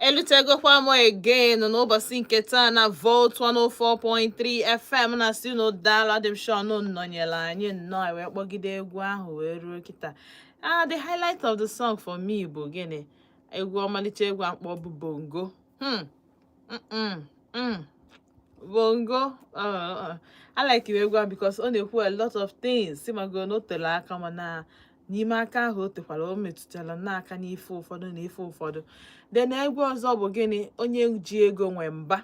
Elutegokwa m again n'ụbọchị nke taa na Volt 104.3 FM na si unu daalụ. Adị m sure unu nọnyere anyị nnọọ wee kpọgide egwu ahụ wee ruo kịta. Ah, the highlight of the song for me bụ gịnị? Egwu ọmalịcha egwu akpọ bụ Bongo. Bongo. I like egwu ahụ because ọ na-ekwu a lot of things. Si mago na o tere aka, mana n'ime aka ahụ o tekwara, o metụtara n'aka n'ife ụfọdụ na ife ụfọdụ. Then egwu ọzọ bụ gịnị? Onye ji ego nwe mba.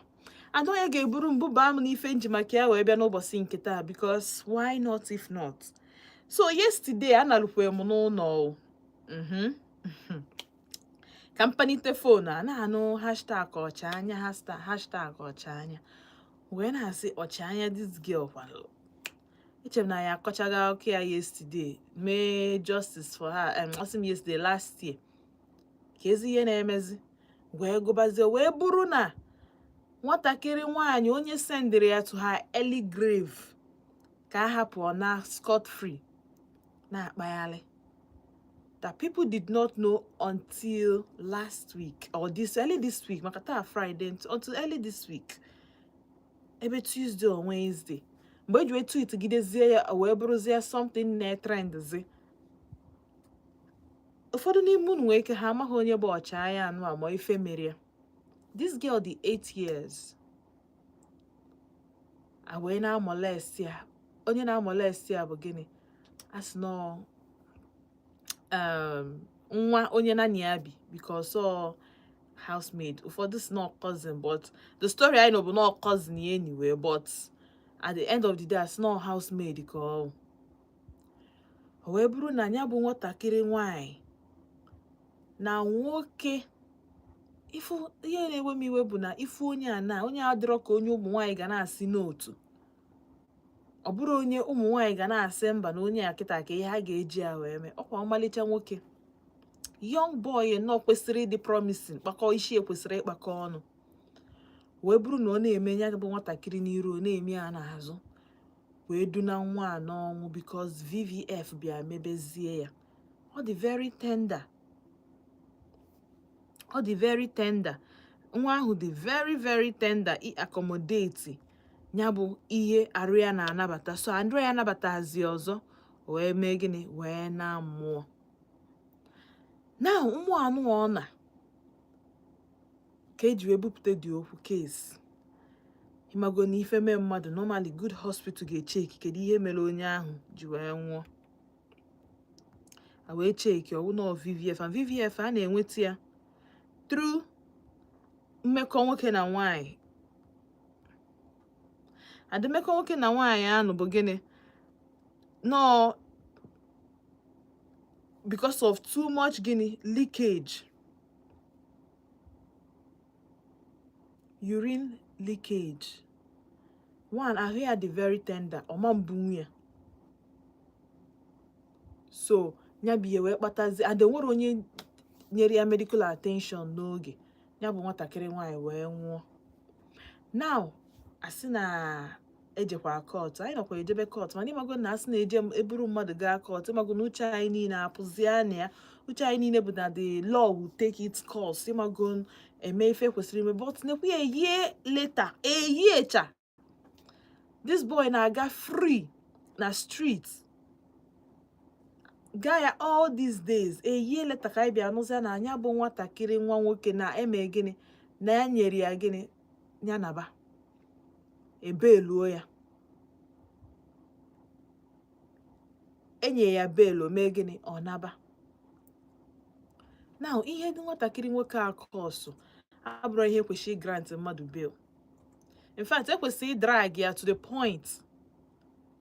And onye ga-eburu mbụba m n'ife nji maka ya wee bịa n'ụbọchị nke taa, because why not if not? So yesterday analụkwe m n'ụlọ o. Ka mkpanite phone a na-anụ #ọchaanya, #ọchaanya, wee na-asị ọchaanya this girl kwalụ. Eche m na ya akọchaghị akụkọ ya yesterday, mee justice for her. Asị m yesterday, last year, ka ezi ihe na-emezi wee gụbazie, wee bụrụ na nwatakịrị nwaanyị onye sendịrị ya to her early grave ka a hapụ na scot free na-akpagharị, that people did not know until last week or this early this week, maka taa Friday, until early this week, ebe Tuesday or Wednesday, mgbe eji wee tweet gidezie ya, wee bụrụzie something na-trendzi. Ụfọdụ n'ime unu nwee ike ha amaghị onye bụ ọchịagha anụ a ma ife mere ya. This girl dị 8 years, a wee na-amolest ya. Onye na-amolest ya bụ gịnị? A sị nọ nwa onye naanị ya bi, because ọ housemaid. Ụfọdụ si nọ cousin, but the story I know bụ nọ cousin ya anyway. But at the end of the day, asị nọ housemaid ka ọ o wee bụrụ na ya bụ nwatakịrị nwanyị na nwoke. Ifu ihe na-ewe m iwe bụ na ifu onye a na onye adịrọ ka onye ụmụ nwaanyị ga na-asị n'otu. Ọ bụrụ onye ụmụ nwaanyị ga na-asị mba na onye a kịta ka ihe ha ga-eji ya wee mee. Ọkwa ọmalịcha nwoke, young boy nnọọ, kwesịrị ịdị promising, kpakọ isi ekwesịrị ịkpakọ ọnụ, wee bụrụ na ọ na-eme ya bụ nwatakịrị n'iru, ọ na-eme ya n'azụ, wee duna nwa a n'ọnwụ, because VVF bịa mebezie ya. Ọ dị very tender, ọ dị very tender. Nwa ahụ dị very very tender i accommodate ya bụ ihe arụ ya na-anabata. So arụ ya anabatazi ọzọ, wee mee gịnị? Wee na mmụọ na mmụọ anụ ọ na ka eji wee bupụta dị okwu case. Ịmago na ife mee mmadụ, normally good hospital ga-echeki kedu ihe mere onye ahụ ji wee nwụọ. A wee cheki, ọwụ na VVF, and VVF a na-enweta ya through mmekọ nwoke na nwanyị. And mmekọ nwoke na nwaanyị anụ bụ gịnị? Nọọ because of too much gịnị? Leakage, urine leakage. One, ahụ ya dị very tender, ọma mbunwu ya. So ya bụ ihe wee kpatazie, and enwere onye nyere ya medical attention n'oge, ya bụ nwatakịrị nwaanyị wee nwụọ. Now asị na ejekwa court, anyị nọkwa ejebe court, mana ịmago na asị na eje eburu mmadụ gaa court, ịmago na uche anyị niile apụzie na ya. Uche anyị niile bụ na the law will take its course, ịmago, eme ife kwesịrị ime. But nekwu ya, a year later, a year cha, this boy na-aga free na street gaa ya all these days. A year later ka anyị bịa nụzia na anya bụ nwatakịrị nwa nwoke na eme gịnị? Na ya nyere ya gịnị? Ya naba ebeluo ya, enye ya bail. O mee gịnị? Ọ naba. Now ihe dị nwatakịrị nwoke a kọsụ abụrụ ihe kwesịrị grant mmadụ bail. In fact, ekwesịrị drag ya to the point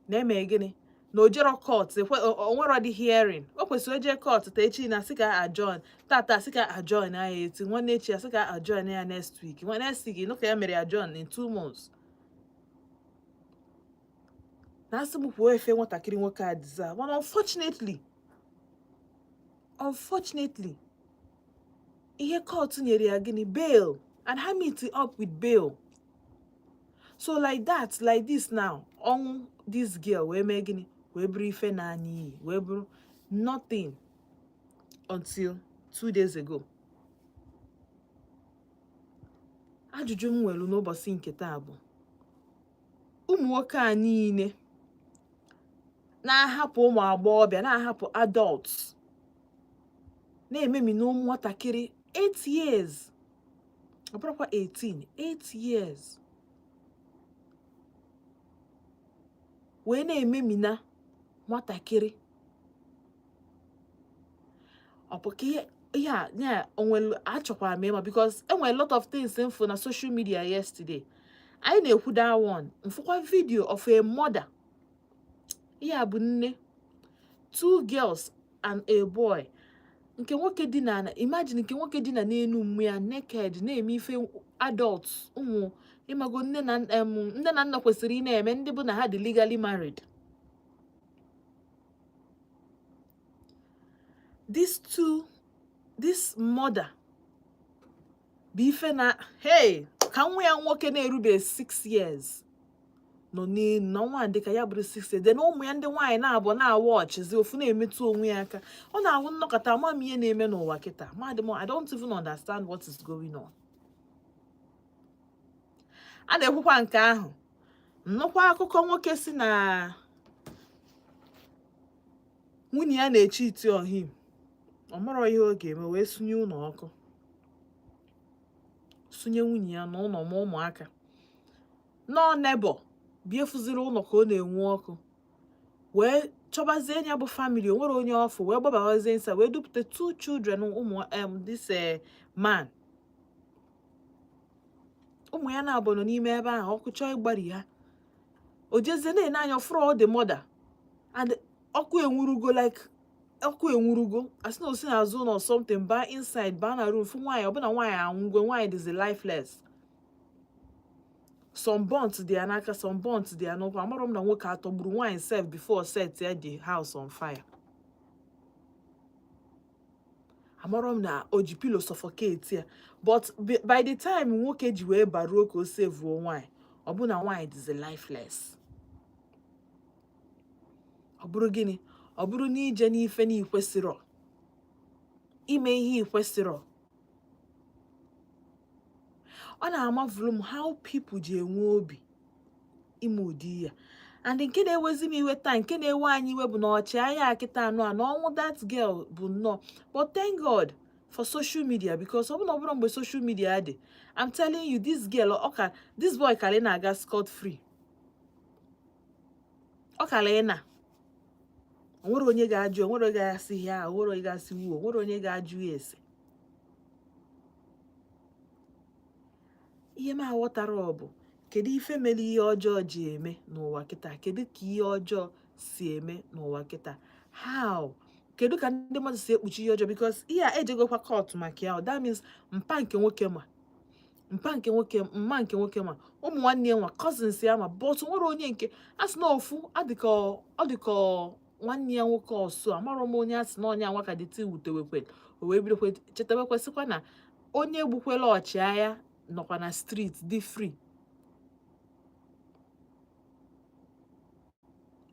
na eme gịnị? Na o jero court, o nwero dị hearing. O kwesịrị oje court ta echi na asị ka adjourn, tata asị ka adjourn ya, eti nwanne echi asị ka adjourn ya, next week, nwa next week nụ ka ya mere adjourn in 2 months. Na asị m kwuo, efe nwatakịrị nwoke a deserve, mana unfortunately, ihe court nyere ya gịnị? Bail. And ha meet up with bail. So like that, like this now, ọnwụ this girl wee mee gịnị? Wee bụrụ ife na-anya iyi, wee bụrụ nothing until 2 days ago. Ajụjụ m nwere n'ụbọchị nke taa bụ, ụmụ nwoke a niile na-ahapụ ụmụ agbọghọbịa, na-ahapụ adults, na-ememi na ụmụ nwatakịrị 8 years, ọ bụrụkwa 18, 8 years, wee na-ememina nwatakịrị, ọ bụ ka ihe a ya onwere? Achọkwara m ịma, because enwere a lot of things m fụ na social media yesterday. Anyị na-ekwu that one, m fụkwa video of a mother. Ihe a bụ nne two girls and a boy. Nke nwoke dina na, imagine, nke nwoke dina n'enu mmu ya naked, na-eme ife adults, ụmụ ịmago, nne na nna kwesịrị ị na-eme, ndị bụ na ha dị legally married. These two, this mother bụ ife na, hey, ka nwa ya nwoke na-erube 6 years nọ n'elu na nwa dịka ya bụrụ 6 years, then ụmụ ya ndị nwaanyị na-abụ na-awa ọchịzi, ofu na-emetụ onwe ya aka. Ọ na-ahụ nnọkọta ama m ihe na-eme n'ụwa kịta. Madị m, I don't even understand what is going on. A na-ekwukwa nke ahụ, nnukwu akụkọ nwoke si na nwunye ya na-echeat on him, ọ marọ ihe ọ ga-eme, wee sunye ụlọ ọkụ, sunye nwunye ya n'ụlọ ma ụmụaka nọọ. Neighbor bịa fụziri ụlọ ka ọ na-enwu ọkụ, wee chọbazie ya bụ family. O nwere onye ọfụ, wee gbabawazie nsa, wee dupụta two children, ụmụ this man. Ụmụ ya na-abụ nọ n'ime ebe ahụ, ọkụ chọọ ịgbari ha. O jezie na-ene anya, ọfụrụ ọ dị mother and ọkụ enwurugo, like ọkụ enwurugo. Asị na osi n'azụ ụlọ something baa inside, baa na room, fụ nwaanyị, ọbụna nwaanyị anwụgo, nwaanyị dịzi lifeless. Some burnt dị ya n'aka, some burnt dị ya n'ụkwụ. Amarọ m na nwoke atọgburu nwaanyị sef before set ya the house on fire. Amarọ m na o ji pillow suffocate ya, but by the time nwoke ji wee baruo ka o sevuo nwaanyị, ọ bụ na nwaanyị dịzi lifeless. Ọ bụrụ gịnị? Ọ bụrụ na ije n'ife na ikwesịrọ ime ihe ikwesịrọ. Ọ na-amavulu m how people ji enwe obi ime ụdị ya. And nke na-ewezi m iwe taa, nke na-ewe anyị iwe, bụ na ọchịagha akịta anụ a na ọnwụ that girl bụ nnọọ. But thank God for social media, because ọ bụ na ọ bụrụ mgbe social media dị, I'm telling you, this girl, ọ ka this boy kara ị na-aga scot free. Ọ kara ị na onwere onye ga-ajụ, onwere onye ga-asị ya, onwere onye ga-asị wuo, onwere onye ga-ajụ ya ese. Ihe m aghọtara ọ bụ, kedu ife mere ihe ọjọọ ji eme n'ụwa kịta? Kedu ka ihe ọjọọ si eme n'ụwa kịta? How, kedu ka ndị mmadụ si ekpuchi ihe ọjọọ? Because ihe a ejegokwa court maka ya. That means mpa nke nwoke ma, mpa nke nwoke, mma nke nwoke ma, ụmụ nwanne ya nwa, cousins ya ma, but nwere onye nke a sị na ofu adịka ọ dịka nwanne ya nwoke ọsụ. Amarọ m onye a sị na onye anwa ka dịtị wutewekwe, o wee bidokwe chetabekwe, sịkwa na onye gbukwela ọchịagha nọkwa na street dị free.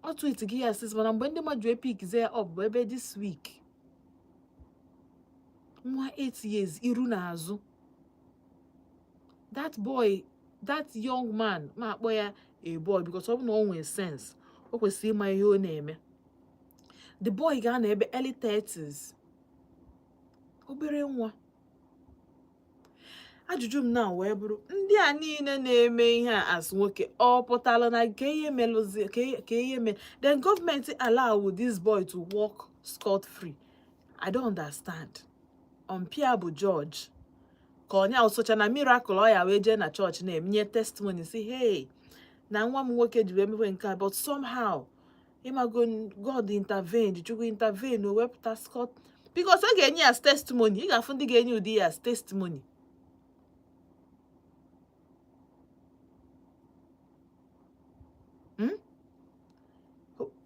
Ọ tweet gị ya sis, mana mgbe ndị mmadụ epickzie ya up bụ ebe this week. Nwa 8 years, iru na azụ that boy, that young man, ma akpọ ya a boy because ọ bụ na o nwee sense, o kwesịrị ịma ihe ọ na-eme. The boy ga-anọ ebe early 30s, obere nwa. Ajụjụ m na wee bụrụ, ndị a niile na-eme ihe a as nwoke, ọ pụtara na ka ihe melụzi ka ihe me, then gọọmenti allow this boy to walk scot free? I don't understand. Ompia bụ George ka onye osocha na miracle ọ ya wee jee na chọọchị na-eminye testimony, si, "Hey, na nwa m nwoke ji wee mewe nke a, but somehow, ịmago, God intervened, Chukwu intervene, o wepụta scot." Because ọ ga-enye ya as testimony, ị ga-afụ ndị ga-enye ụdị ya as testimony.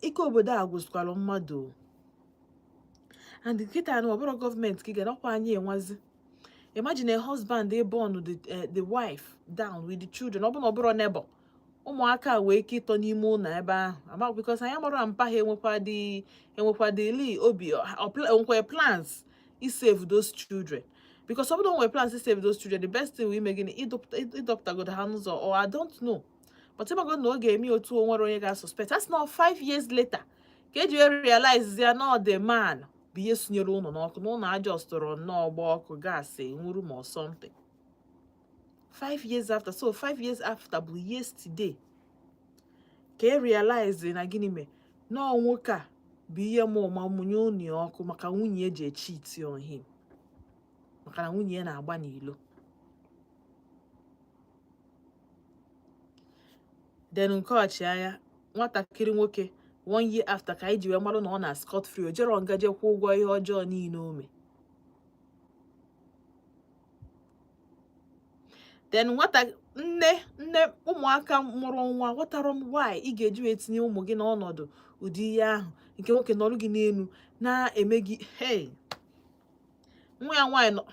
Ike obodo a gwụsịkwara mmadụ o. And nkịta na ọ bụrụ gọọmenti ka ị ga-anọkwa anyị enwazi. Imagine a husband dey burn the wife down with the children. Ọ bụ na ọ bụrụ neighbor, ụmụaka wee ike ịtọ n'ime ụlọ ebe ahụ ama, because anyị amara mpa ha enwekwa dị li obi, enwekwa plans isave those children. Because ọ bụrụ na o nwere plans to save those children, the best thing ime gịnị? Ịdọpụtagodo ha n'ụzọ, or I don't know, but ịmago na ọ ga-eme otu o nwere onye ga-suspect. That's not 5 years later ka eji wee realize ya na the man bụ ihe sunyere ụlọ n'ọkụ, na ụlọ ajọstụrụ nnọọ gba ọkụ, gas enwuru ma or something. 5 years after. So 5 years after bụ yesterday ka e realize na gịnị mee, nọọ nwoke a bụ ihe ma ụma mụnye ụnụ ya ọkụ maka nwunye eji echeat on him, maka na nwunye ya na-agba n'ilo. Then nke ọchịagha nwatakịrị nwoke, one year after ka anyị ji wee marụ na ọ na scot free, o jero nga je kwụọ ụgwọ ihe ọjọọ niile o mee. Then nwata nne nne ụmụaka mụrụ nwa, ghọtara m why ị ga-eji wee tinye ụmụ gị n'ọnọdụ ụdị ihe ahụ, nke nwoke nọrọ gị n'elu na-eme gị. Hey, nwa ya nwaanyị nọ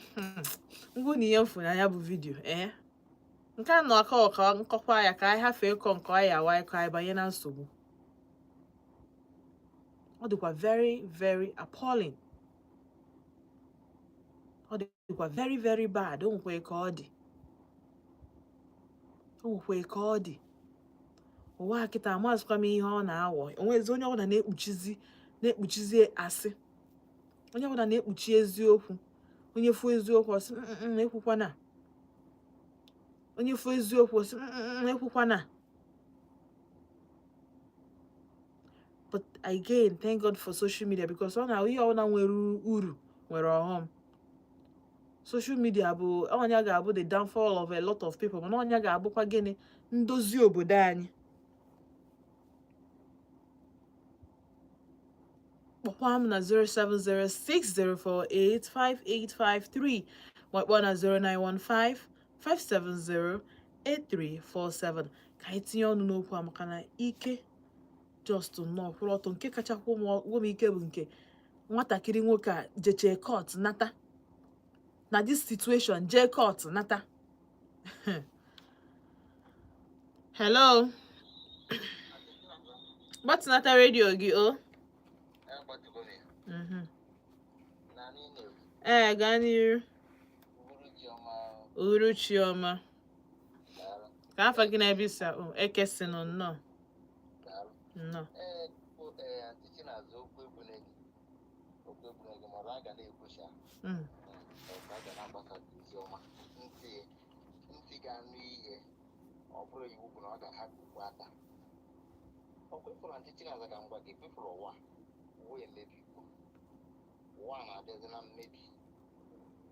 ngwụ na ihe mfu na ya bụ video. Ee, nke a nọ aka ọka nkọkwa ya ka anyị hafee ịkọ nke ọ ya awa ịkọ anyị banye na nsogbu. Ọ dịkwa very very appalling, ọ dịkwa very very bad. O nwekwa ka ọ dị, o nwekwa ka ọ dị. Ụwa kịta, amazịkwa m ihe ọ na-awọ. Onwezi onye ọbụla na-ekpuchizi asị, onye ọbụla na-ekpuchi eziokwu. Onye fụ eziokwu, ọsị ekwukwana. Onye fụ eziokwu, ọsị ekwukwana. But again, thank God for social media, because ọ na ihe ọbụla nwere uru nwere ọghọm. Social media bụ ọnya ga-abụ the downfall of a lot of people, mana ọnya ga-abụkwa gịnị? Ndozi obodo anyị. Kpọkwa m na 07060485853, ma kpọọ na 09155708347 ka anyị tinye ọnụ n'okwu a, maka na ike just nnọọ kwụrụ ọtọ. Nke kachakwa gwụ m ike bụ nke nwatakịrị nwoke a jechee court nata na this situation, jee court nata. Hello, gbatịnata redio gị o. Ee, gaa n'iru. Uhuruchi ọma. Ka afa gị na-ebe isa o ekesinụ. Nnọọ, nnọọ. Okwu egwu gị mara a ga na-ekwucha a ga na-agbasa ozi ọma. Ntị ntị ga-anụ ihe, ọ bụrụ iwu bụ na ọ ga-ahapụ ukwu aka. Ọ kwefụrụ Aunty Chinaza, ka m gwa gị, kwefụrụ ụwa, ụwa emebigo, ụwa na-abịazi na mmebi,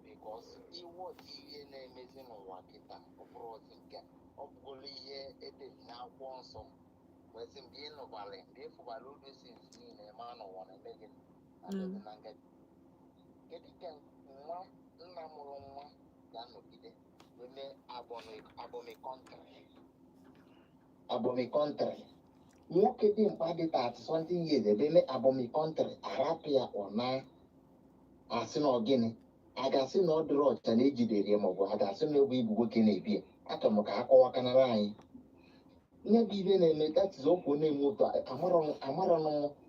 because iwọchi ihe na-emezi n'ụwa kịta, ọ bụrụ ozi nke ọ bụgolo ihe edezi n'akwụkwọ nsọ wee sị mgbe ị nụbalị, mgbe ị fụbara udo sins niile ma n'ụwa na-eme gị na-abịazi na ngaji. Kedu ka nwa nna mụrụ nwa ga-anọgide wee mee abomi country? Nwoke dị mkpa dị 30 something years ebe mee abomi country, arapụ ya, ọ na asị na ọ gịnị? A ga-asị na ọ dịrị ọcha na ejidere ya, maọbụ a ga-asị na ọ bụ igbu nwoke na-ebi ya? Achọrọ m ka a kọwakanara anyị ihe bụ ihe na-eme. That is okwu na-eme ụtọ. Amarọ m,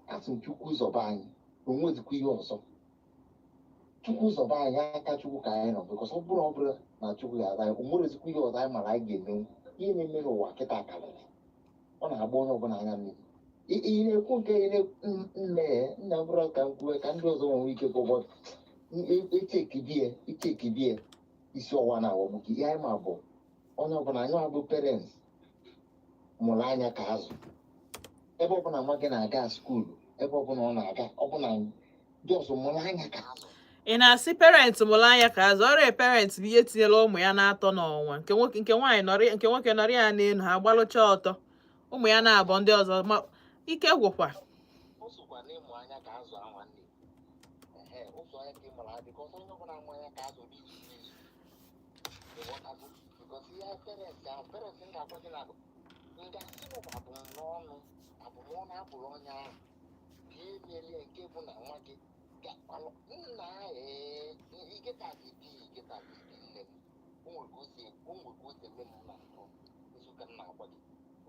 asị m Chukwu zọba anyị, onwezikwa ihe ọzọ. Chukwu zọba anyị, aka Chukwu ka anyị nọ, because ọ bụrụ na Chukwu ga-aza anyị, onwerezikwa ihe ọzọ anyị mara anyị ga-emenwu. Ihe na-eme n'ụwa kịta karịrị, ọ na-agba onye ọbụla anya mmiri. Ị na-ekwu nke ị nne nna bụrụ ka m kwuwe ka ndị ọzọ nwere ike ka ụbọchị echekibie ichekibie isi ọwa na-aghọgbu gị. Ihe anyị ma bụ onye ọbụla, anyị abụ parents, mụrụ anya ka azụ. Ebe ọbụla nwa gị na-aga school, ebe ọbụla ọ na-aga, ọbụla just mụrụ anya ka azụ. Ị na-asị parent mụrụ anya ka azụ. Ọrịa parent bụ ihe tinyere ụmụ ya na-atọ n'ọnwa, nke nwoke, nke nwaanyị nọrọ, nke nwoke nọrọ ya n'elu, ha gbalụcha ọtọ, ụmụ ya na-abụ ndị ọzọ ma ike gwụkwa. O sokwa n'ịmụ anya ka azụ ahụ nne. Ehe, ụzọ anya ka ị mụrụ ha, because onye ọbụla amụ anya ka azụ dị izu izu, ịghọtago? Because ihe parents ahụ, parents m ga-agwa gị na nga asị n'ụwa abụmọnụ, abụmọnụ abụrụ onye ahụ ka emerie, nke bụ na nwa gị ga-akpalụ nna. Ee, iketa gị bi, iketa gị bi nne m. O nwere ka o si eme m na ndụ nzukọ m na-agwa gị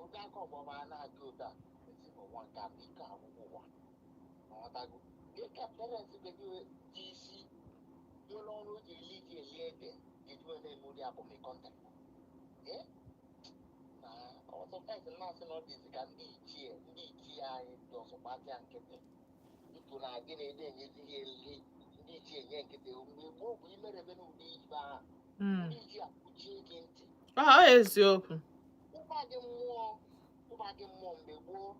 oge aka ọgbaba na-adị otu a esi n'ụwa nke a bụ ike agwụgwụ ụwa. Nghọtago? Gị ka parents ga-eji ji isi. Nwere ọrụ o ji eli ji eli ede ga-eji wee na-eme ụdị abọmịkọnta na ọzọ kaịsị na-asị na ọ dịzi ka ndị ichie anyị dị ọzọ gbatịa nkịtị biko na gị na-ede enyezi ha eli ndị ichie nye nkịtị. Mgbe gboo bụ imerebe n'ụdị ibe ahụ, ndị ichie akpụchie gị ntị. Ọ eziokwu. Ụba gị mmụọ, ụba gị mmụọ. Mgbe gboo,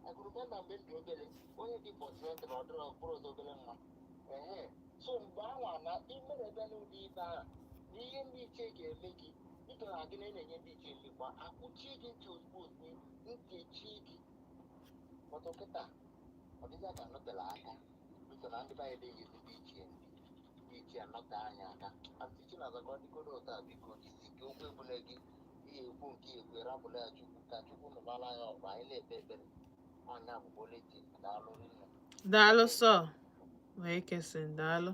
agụrụmemba mgbe m dị obere, onye dị fortunate na ọ dịrọ mkpụrụ ụzọ obere nwa ehe. So mgbe anwa na imerebe n'ụdị ibe ahụ na ihe ndị ichie ga-eme gị biko na gị na-enye ndị ichie nlikwa akwụchie gị ntị ozugbo ozugbo, ntị echie gị. Ọtọ kịta ọ dịzị ka anọtela aka biko na ndị be anyị na-enyezi ndị ichie ndị ndị ichie anọte anya aka. Aunty Chinaza, ka ọ dịgodo ụtọ a, biko jisi ka okwu ebule gị ihe ekwu nke ekwu rapụla ya Chukwu ka Chukwu nụbara ya ọgụ. Anyị na-ekpe ekpere ọnya bụ oleji. Daalụ rinne. Daalụ sọ wee kesin, daalụ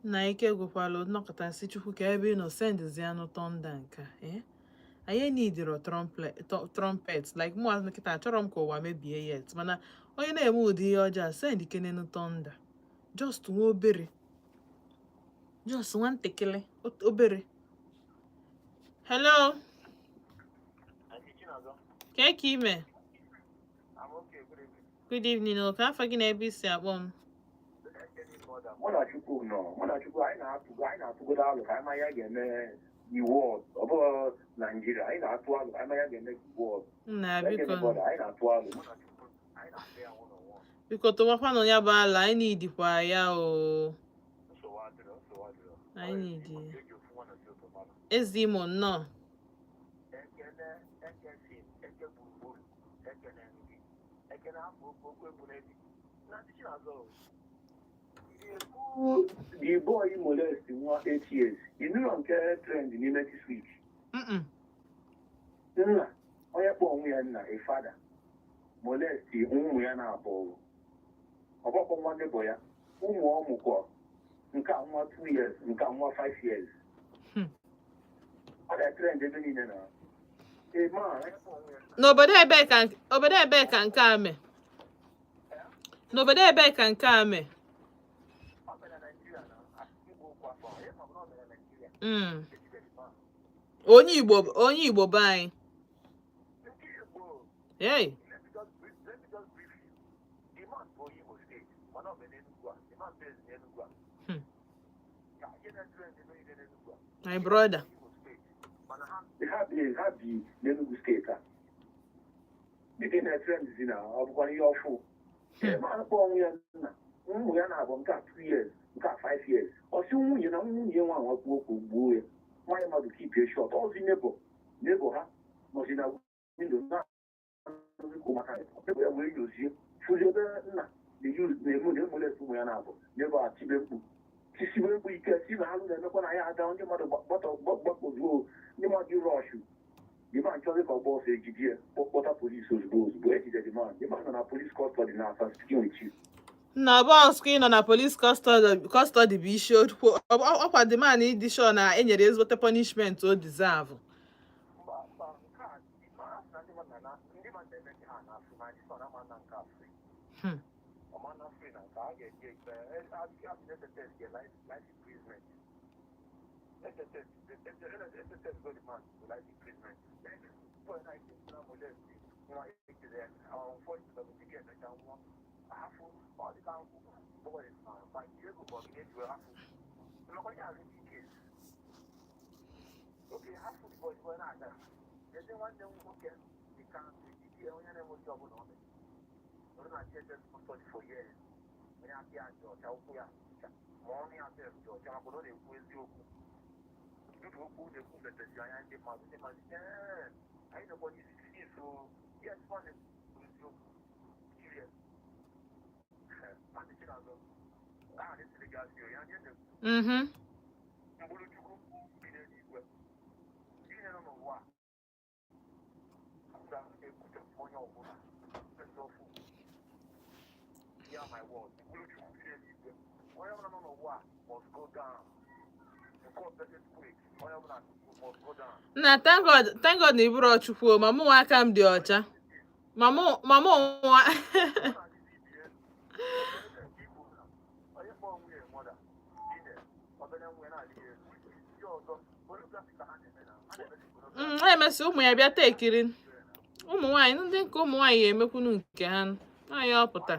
nna. Ike gwụkwalụ nnọkọta nsị Chukwu ka ebe ị nọ sendizianụ thunder nke a, eh? Anyị nidiro trumpet like mụ nkịta. Achọrọ m ka ụwa mebie yet, mana onye na-eme ụdị ihe ọjọọ a, send kenenu thunder, just nwa obere, just nwa ntakịrị obere. Hello. Kee ka ime? Good evening. O ka afọ gị na ebe isi akpọ m? Mụ na Chukwu nọ, mụ na Chukwu. Anyị na-atụgodo alụ ka anyị ma ya ga-eme the world. Ọ bụghị Naijiria, anyị na-atụ alụ ka anyị ma ya ga-eme the world. Nna, biko. Anyị na-atụ alụ, mụ na Chukwu, anyị na-atụ ya nwụrụ nwụọ. Biko tụwakwanụ ya bụ ala anyị n'idikwa ya o. Nsogbu adịrọ, nsogbu adịrọ. Anyị n'idi ya. Eji ofu nwa na otu otu mmanụ. Eze Imo, nnọọ. Ekene ekesi eke gburugburu, ekene gị, ekene afọ okwu okwu egbuna gị na ndị Chinazọ. The boy molest nwa 8 years, ị nụrụ nke trend n'ime this week? Mm-mm. Nna, onye kpọ onwe ya nna, a father, molest ụmụ ya na-abụ ọgbakọ nwa neighbor ya, ụmụ ọ mụkọ, nke a nwa 2 years, nke a nwa 5 years. Ọ na-trend ebe niile na a man onye kpọ onwe ya nna. N'obodo ebee ka obodo ebee ka nke a mee? N'obodo ebee ka nke a mee? Ọ mere na Naịjirịa na igbo okwu afọ ahụ, ya ma ọ bụ na ọ mere na Naịjirịa. Ejidere man. Onye Igbo, onye Igbo be anyị? Nke Igbo. Hey. Let me just brief you. The man bụ onye Imo State, mana ọ bụ n'Enugu a. The man based n'Enugu a. Ya, ihe na-trend ebe niile n'Enugu a. My brother. Imo State. Mana ha bi n'Enugu State a. The thing na-trend zi na ọ bụkwa ihe ọfụ. Ma kpọọ onwe ya nna, ụmụ ya na-abụ nke a 2 years, nke a 5 years. Ọ sị nwunye na nwunye nwa nwa kwuo okwu gbuo ya. Nwaanyị mmadụ keep it short. Ọzi neighbor ha nọzi na window na ikwu maka ebe ya wee nyozie fụzi ebe nna na-emu na-emolest ụmụ ya na-abụ n'ebe a, tibe mkpu, tisibe mkpu ike si na alụ na-emekwa na ya ada ndị mmadụ gbakọzuo ndị mmadụ rush. The man chọrọ ka ọ gba ọsọ, ejide ya, kpọta polisi ozugbo ozugbo. Ejide the man. The man nọ na police custody na as I'm speaking with you. Nna, bọs ka ị nọ na police custody bụ isi okwu. Ọkwa the man ịdị sure na enyere ezigbote punishment o deserve. Mba, mba, nke a ma na ndị mmadụ na ndị mmadụ na-eme ka ha na-afụ na ndị sọ na ama na nke a free. Ọma na free na nke a ga-eji ekpe a sentence ga life imprisonment. SSS go the man to life imprisonment. Then boy na ike na molest nwa ejide, unfortunately the girl mecha nwa ahafụ. Ọ dị ka boy ma ego bụ ọgịnị eji wee hafụ mmekọ ya rape case. Okay, hafụ the boy, the boy na-aga eze. Nwanne m nwoke dị ka ejide onye na-enweghị ọbụla ọ mere nọrọ na DSS custody for years. Onye aka ya dị ọcha, ụkwụ ya dị ọcha, ma ọnụ ya sef dị ọcha, maka na ọ na-ekwu eziokwu. Dịka okwu na-ekwu mepezi anya ndị mmadụ, ndị mmadụ, ee, anyị nọkwa n'isi so yes, ọ na-ekwu eziokwu. Serious. Maazị Chinazọ, aha na-esiri gị asị ya nye na-ekwu. Mkpụrụ Chukwu bi n'eluigwe, ihe nọ n'ụwa a ga-ekwuchapụ onye ọbụla ọfụ. Hear my word. Mkpụrụ Chukwu bi n'eluigwe, onye ọbụla nọ n'ụwa a must go down. Nke ọbụla quick, onye ọbụla must go down. Nna, thank God, thank God na iburu Chukwu o, ma mụ nwa aka m dị ọcha, ma mụ nwa. Onye kpọọ nwunye mọda dine obere. Ha emesị ụmụ ya bịa tekiri ụmụ nwaanyị ndị nke ụmụ nwaanyị ya emekwunu nke ha nwaanyị ọ pụta.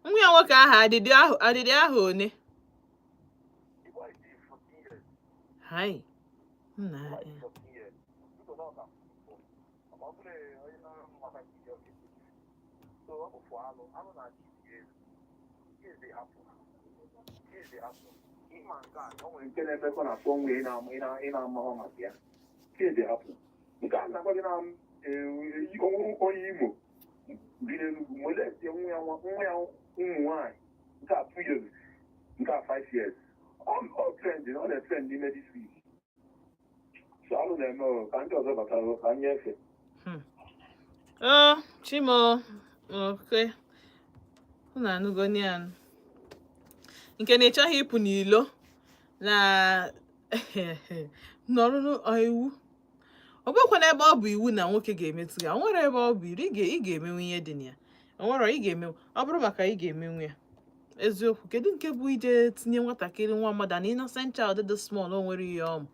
Nwa ya nwoke ahụ adịdị ahụ one hai nna ya. Nke na-emekọ na afọ nwa ị na-amahọ maka ya kezi hapụ nke a na-agwa gị na onye Imo bi n'Enugwu molestie nwa ya ụmụ nwaanyị nke a 2 years, nke a 5 years. Ọ trend, ọ na-etrend n'ime this week. So alụ na-eme ka ndị ọzọ batara ka nyefe. Oh, Chimo, okay. Unu anụgo ya nke na ị chọghị ịpụ n'ilo na nọrọ n'iwu. Ọ bụkwa na ebe ọ bụ iwu na nwoke ga-emetụ ya, o nwere ebe ọ bụ iwu ị ga-emenwu ihe dị na ya. O nwere ị ga-emenwu, ọ bụrụ maka ị ga-emenwu ya. Eziokwu, kedu nke bụ ije tinye nwatakịrị nwa mmadụ na innocent child dị small, o nwere ihe ọmụ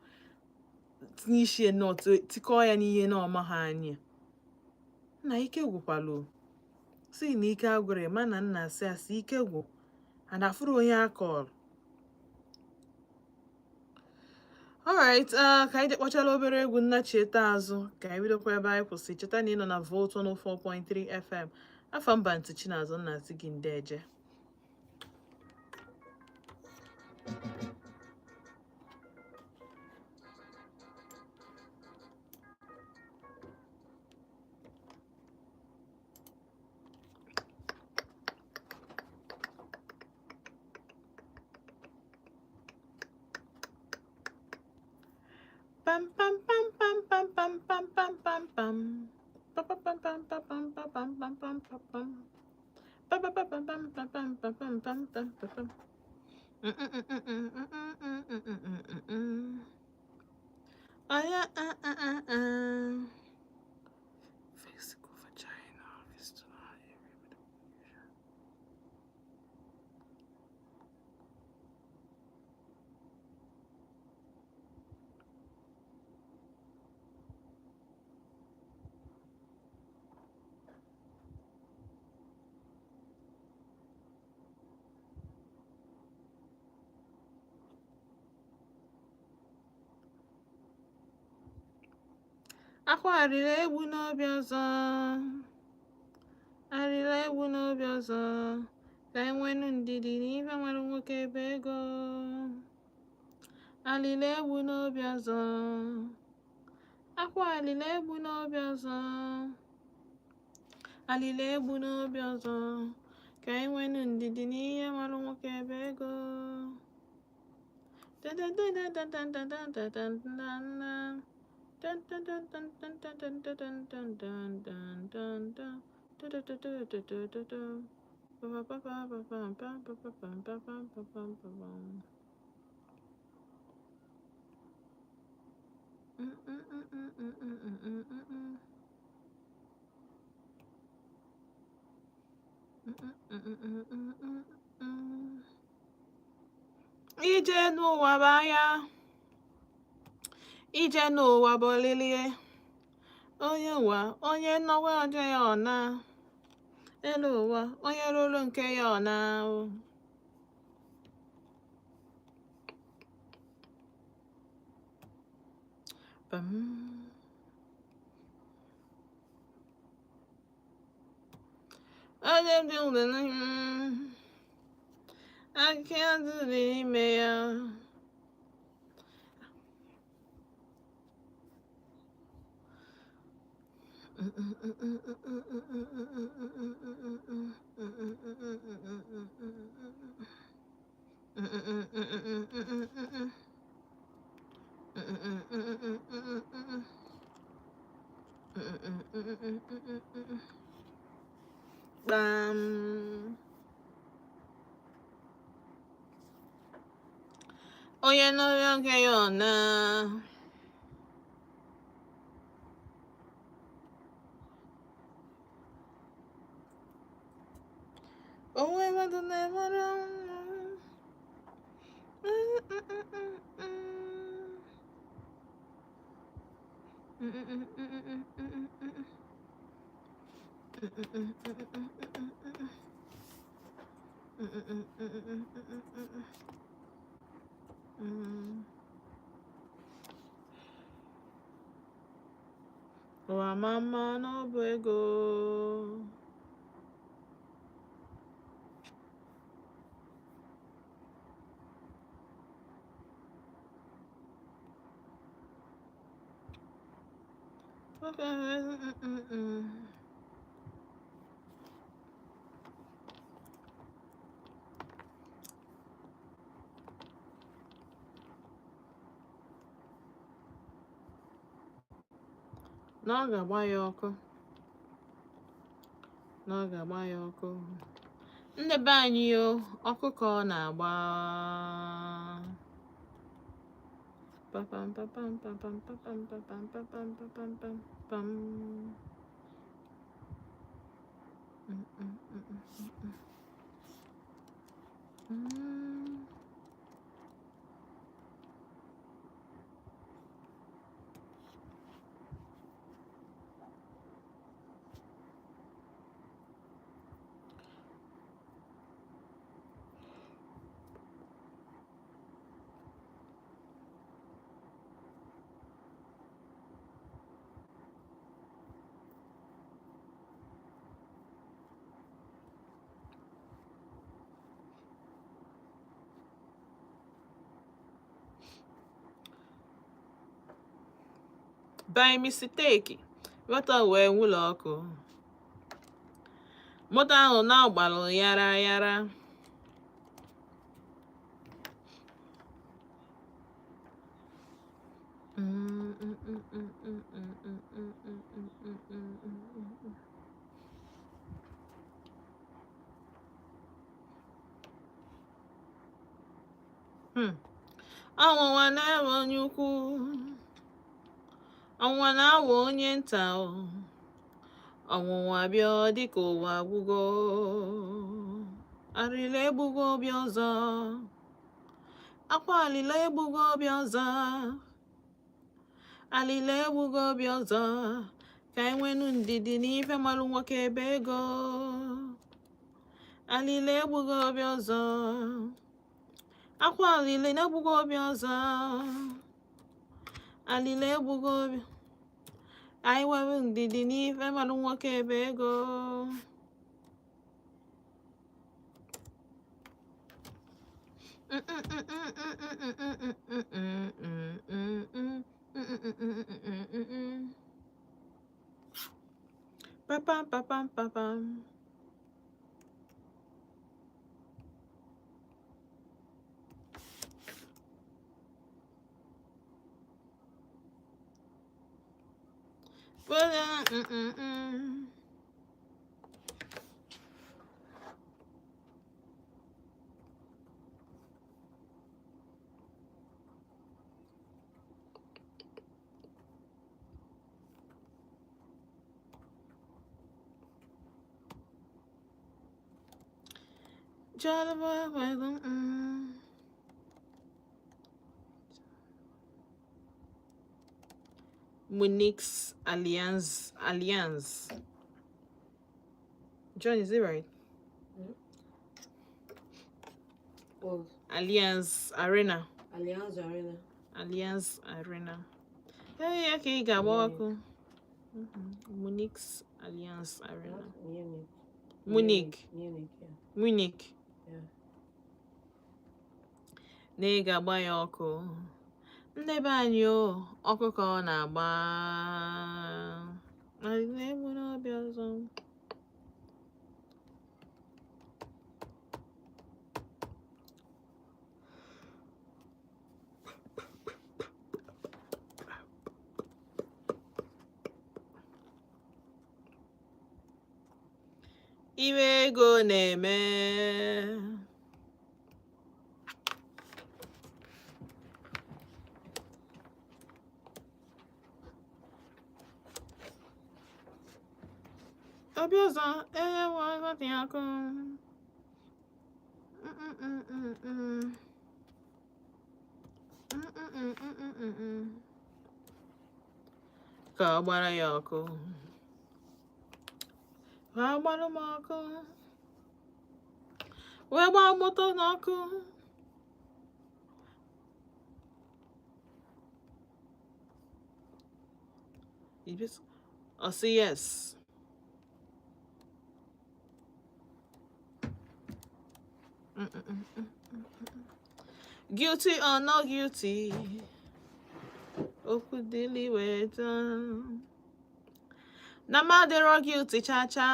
tinye isi ya tikọọ ya n'ihe na ọma ha anya. Nna ike gwụkwala o. Si na ike agwụrụ ma na nna asị asị ike gwụ and afụrụ onye akọrọ. Alright, ka anyị kpọchala obere egwu nnachieta azụ ka anyị bidokwa ebe anyị kwụsị. Cheta na ị nọ na Volt 104.3 FM. Afọ mba ntị Chinazụ nna asị gị ndeje. Pam pam pam pam pam pam pam pam pam pam. Pa pa pam pam pa pam pa pam pam pam pa pam. Pa pa pa pam pam pa pam pa pam pam pam pa pam. Aya ah ah ah ah. Vesicle vagina fistula. Akwa arịrị egwu n'obi ọzọ, arịrị egwu n'obi ọzọ, ka anyị nwenu ndidi n'ife nwere nwoke ebe ego. Alịlị egwu n'obi ọzọ, akwa alịlị egwu n'obi ọzọ, alịlị egwu n'obi ọzọ, ka anyị nwenu ndidi n'ihe nwere nwoke ebe ego. Dun dun dun dun dun dun dun dun dun dun dun dun dun dun dun dun dun dun dun dun. Ba ba ba ba ba ba ba ba ba ba ba ba ba ba ba. Mm mm mm mm mm mm mm mm mm. Mm mm mm mm mm mm mm. Ije n'ụwa bụ anya, ije n'ụwa bụ olilie. Onye ụwa, onye nọwa ọjọọ ya ọ na. Elu ụwa, onye rụrụ nke ya ọ na. Pam. Aka dị n'ime ya. Kpam. Onye nọrọ nke ya ọ na. Onwe mmadụ na-emere. Ụwa mama n'ọbụ ego. Na ọ ga-agba ya ọkụ, na ọ ga-agba ya ọkụ. Ndị be anyị o, ọkụkọ na-agba. Papam papam papam papam papam papam papam pam pam. Mm, mm, mm, mm, mm. Mm. By mistake, moto wee nwụlọ ọkụ. Moto ahụ na-agbalụ yara yara. Ọnwụnwa na-awa onye ukwu, ọnwụnwa na-awa onye nta o. Ọnwụnwa bịa ọ dịka ụwa agwụgo. Arịla egbugo obi ọzọ, akwa alịla egbugo obi ọzọ, alịla egbugo obi ọzọ. Ka anyị nwenu ndidi n'ife malụ nwoke ebe ego. Alịla egbugo obi ọzọ, akwa alịla na-egbugo obi ọzọ, alịla egbugo obi. Anyị nwere ndidi n'ife malụ nwoke ebe ego. Papam papam papam. Munich Allianz Allianz. John, is it right? What? Allianz Arena. Allianz Arena. Allianz Arena. Ee, ya ka ị ga-agba ọkụ. Munich Allianz Arena. Not Munich. Munich. Munich, yeah. Munich. Yeah. Na ị ga-agba ya ọkụ. Ndị be anyị o, ọkụ ka ọ na-agba. Anyị na-egbu n'obi ọzọ. Iwe ego na-eme. Obi ọzọ, ee, nwa dị ọkụ. Mm-mm-mm-mm. Mm-mm-mm-mm-mm. Ka ọ gbara ya ọkụ. Ka ọ gbara m ọkụ. Wee gbaa moto n'ọkụ. Ọ sị yes. Guilty or not guilty? Okwu dịlị weta. Na m adịrọ guilty cha cha.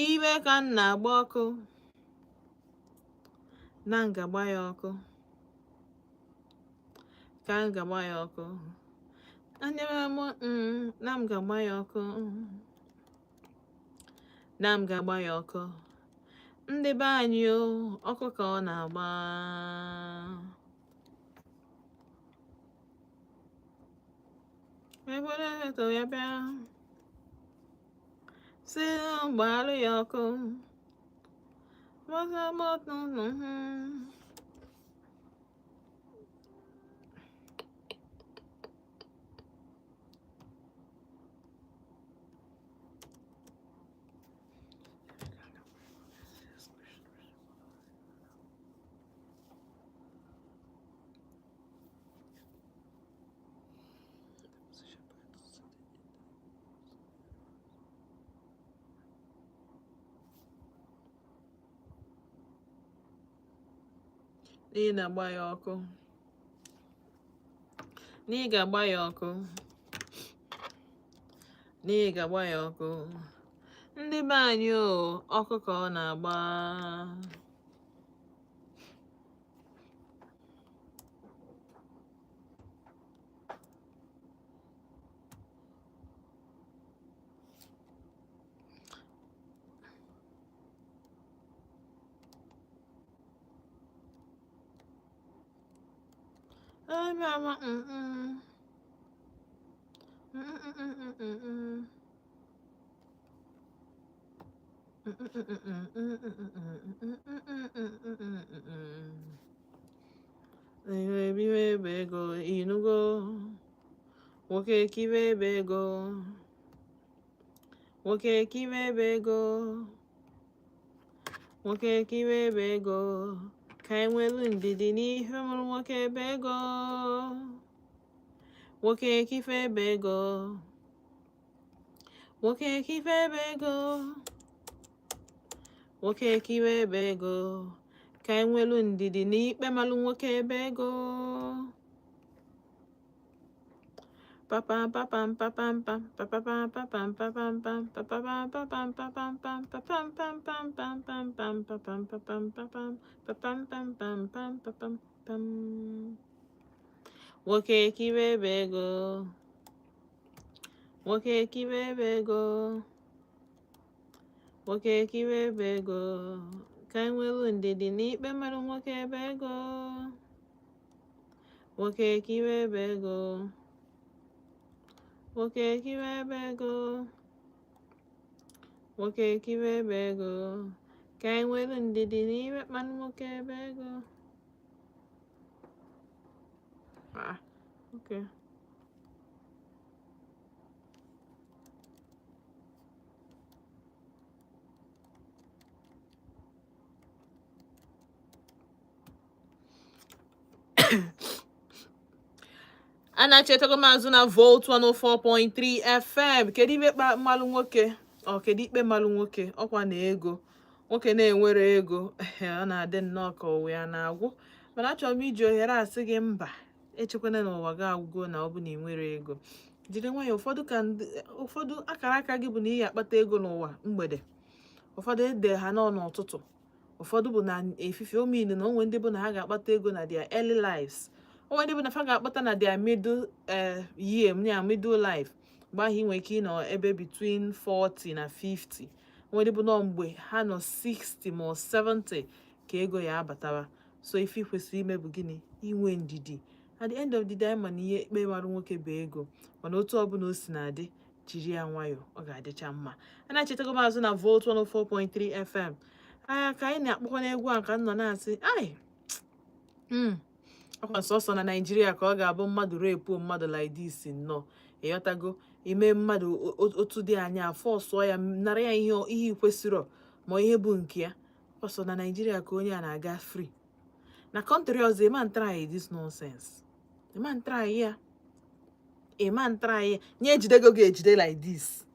Iwe ka m na-agba ọkụ. Na m ga-agba ya ọkụ. Ka m ga-agba ya ọkụ. Anya m na m ga-agba ya ọkụ. Na m ga-agba ya ọkụ. Ndị be anyị o, ọkụ ka ọ na-agba. Ekwere eto ya bịa. Si gbalụ ya ọkụ. Moto moto mhm. Ị na-agba ya ọkụ. Na ị ga-agba ya ọkụ. Na ị ga-agba ya ọkụ. Ndị be anyị o, ọkụ ka ọ na-agba. Ay, mama, mm. Mm. Iwe ebe ego inugo nwoke kiwe ebe ego nwoke kiwe ebe ego nwoke kiwe ebe ego ka e nwelu ndidi n'ihe mụrụ nwoke ebe ego nwoke kife ebe ego nwoke kife ebe ego nwoke kiwe ebe ego ka e nwelu ndidi n'ikpe malụ nwoke ebe ego papa papa papa papa papa papa papa papa papa papa papa papa papa papa papa papa papa papa papa pam. Nwoke kiwe ebe ego nwoke kiwe ebe ego nwoke kiwe ebe ego ka e nwelu ndidi n'ikpe mara nwoke ebe ego nwoke kiwe ebe ego nwoke kiwe ebe ego nwoke kiwe ebe ego ka e nwelu ndidi n'ikpe mara nwoke ebe ego. Ah, okay. A na-echetago m azụ na Volt 104.3 FM. Kedu ikpe mmalụ nwoke? Ọ kedu ikpe mmalụ nwoke? Ọkwa na ego nwoke na-enwere ego, ọ na-adị nnọọ ka ụwa ya na-agwụ. Mana achọrọ m iji ohere asị gị mba, echekwana na ụwa gị agwụgo na ọ bụ na ị nwere ego. Jiri nwayọọ. Ụfọdụ ka ụfọdụ akara aka gị bụ na ị ga-akpata ego n'ụwa mgbede, ụfọdụ ede ha nọ n'ụtụtụ, ụfọdụ bụ na efife ominu, na onwe ndị bụ na ha ga-akpata ego na their early lives, onwe ndị bụ na fa ga-akpata na their middle year, ya middle life, mgbe ahụ ị nwere ike ịnọ ebe between 40 na 50, onwe ndị bụ nọ mgbe ha nọ 60 ma ọ 70 ka ego ya abatawa. So ife ị kwesịrị ime bụ gịnị? Inwe ndidi. At the end of the day, anyị ma na ihe ikpe mara nwoke bụ ego, mana otu ọbụla o si na-adị, jiri ya nwayọọ, ọ ga-adịcha mma. A na-echetago m azụ na Volt 104.3 FM. Anya ka anyị na-akpọkwa n'egwu a ka m nọ na-asị ai, ọkwa sọsọ na Naijiria ka ọ ga-abụ mmadụ repuo mmadụ like this nnọọ. Ịghọtago? Ime mmadụ otu dị anya, afọ ya nara ya ihe kwesịrọ ma ihe bụ nke ya. Ọsọ na Naijiria ka onye a na-aga free. Na country ọzọ, ịma try this nonsense, ịma try ya, ịma try ya. Nye ejidego gị ejide like this,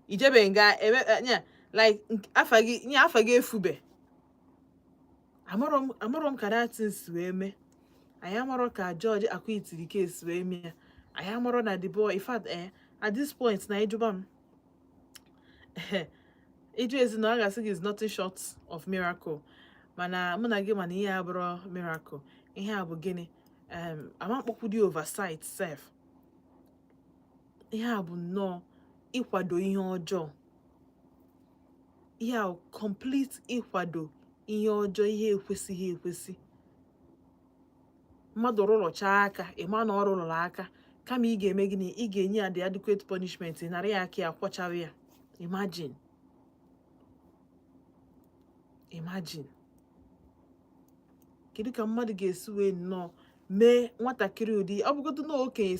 ijebe nga ebe nye like afa gị, nye afa gị efube. Amarọ m ka that thing si wee mee. Anyị amarọ ka George acquittiri case wee mee ya. Anyị amarọ na the boy, in fact, at this point na ịjụba m, ịjụ ezinụlọ a ga-asị gị is nothing short of miracle. Mana mụ na gị, mana ihe a bụrụ miracle, ihe a bụ gịnị? Ama mkpọkwudi oversight sef. Ihe a bụ nnọọ ịkwado ihe ọjọọ. Ihe a bụ complete ịkwado ihe ọjọọ, ihe ekwesịghị ekwesị. Mmadụ rụrụchaa aka, ịma na ọ rụrụrụ aka, kama ị ga-eme gịnị? Ị ga-enye ya the adequate punishment, ị nara ya aka ya, kwọchawa ya. Imagine, imagine, kedu ka mmadụ ga-esi wee nnọọ mee nwatakịrị ụdị? Ọ bụgodu na okenye,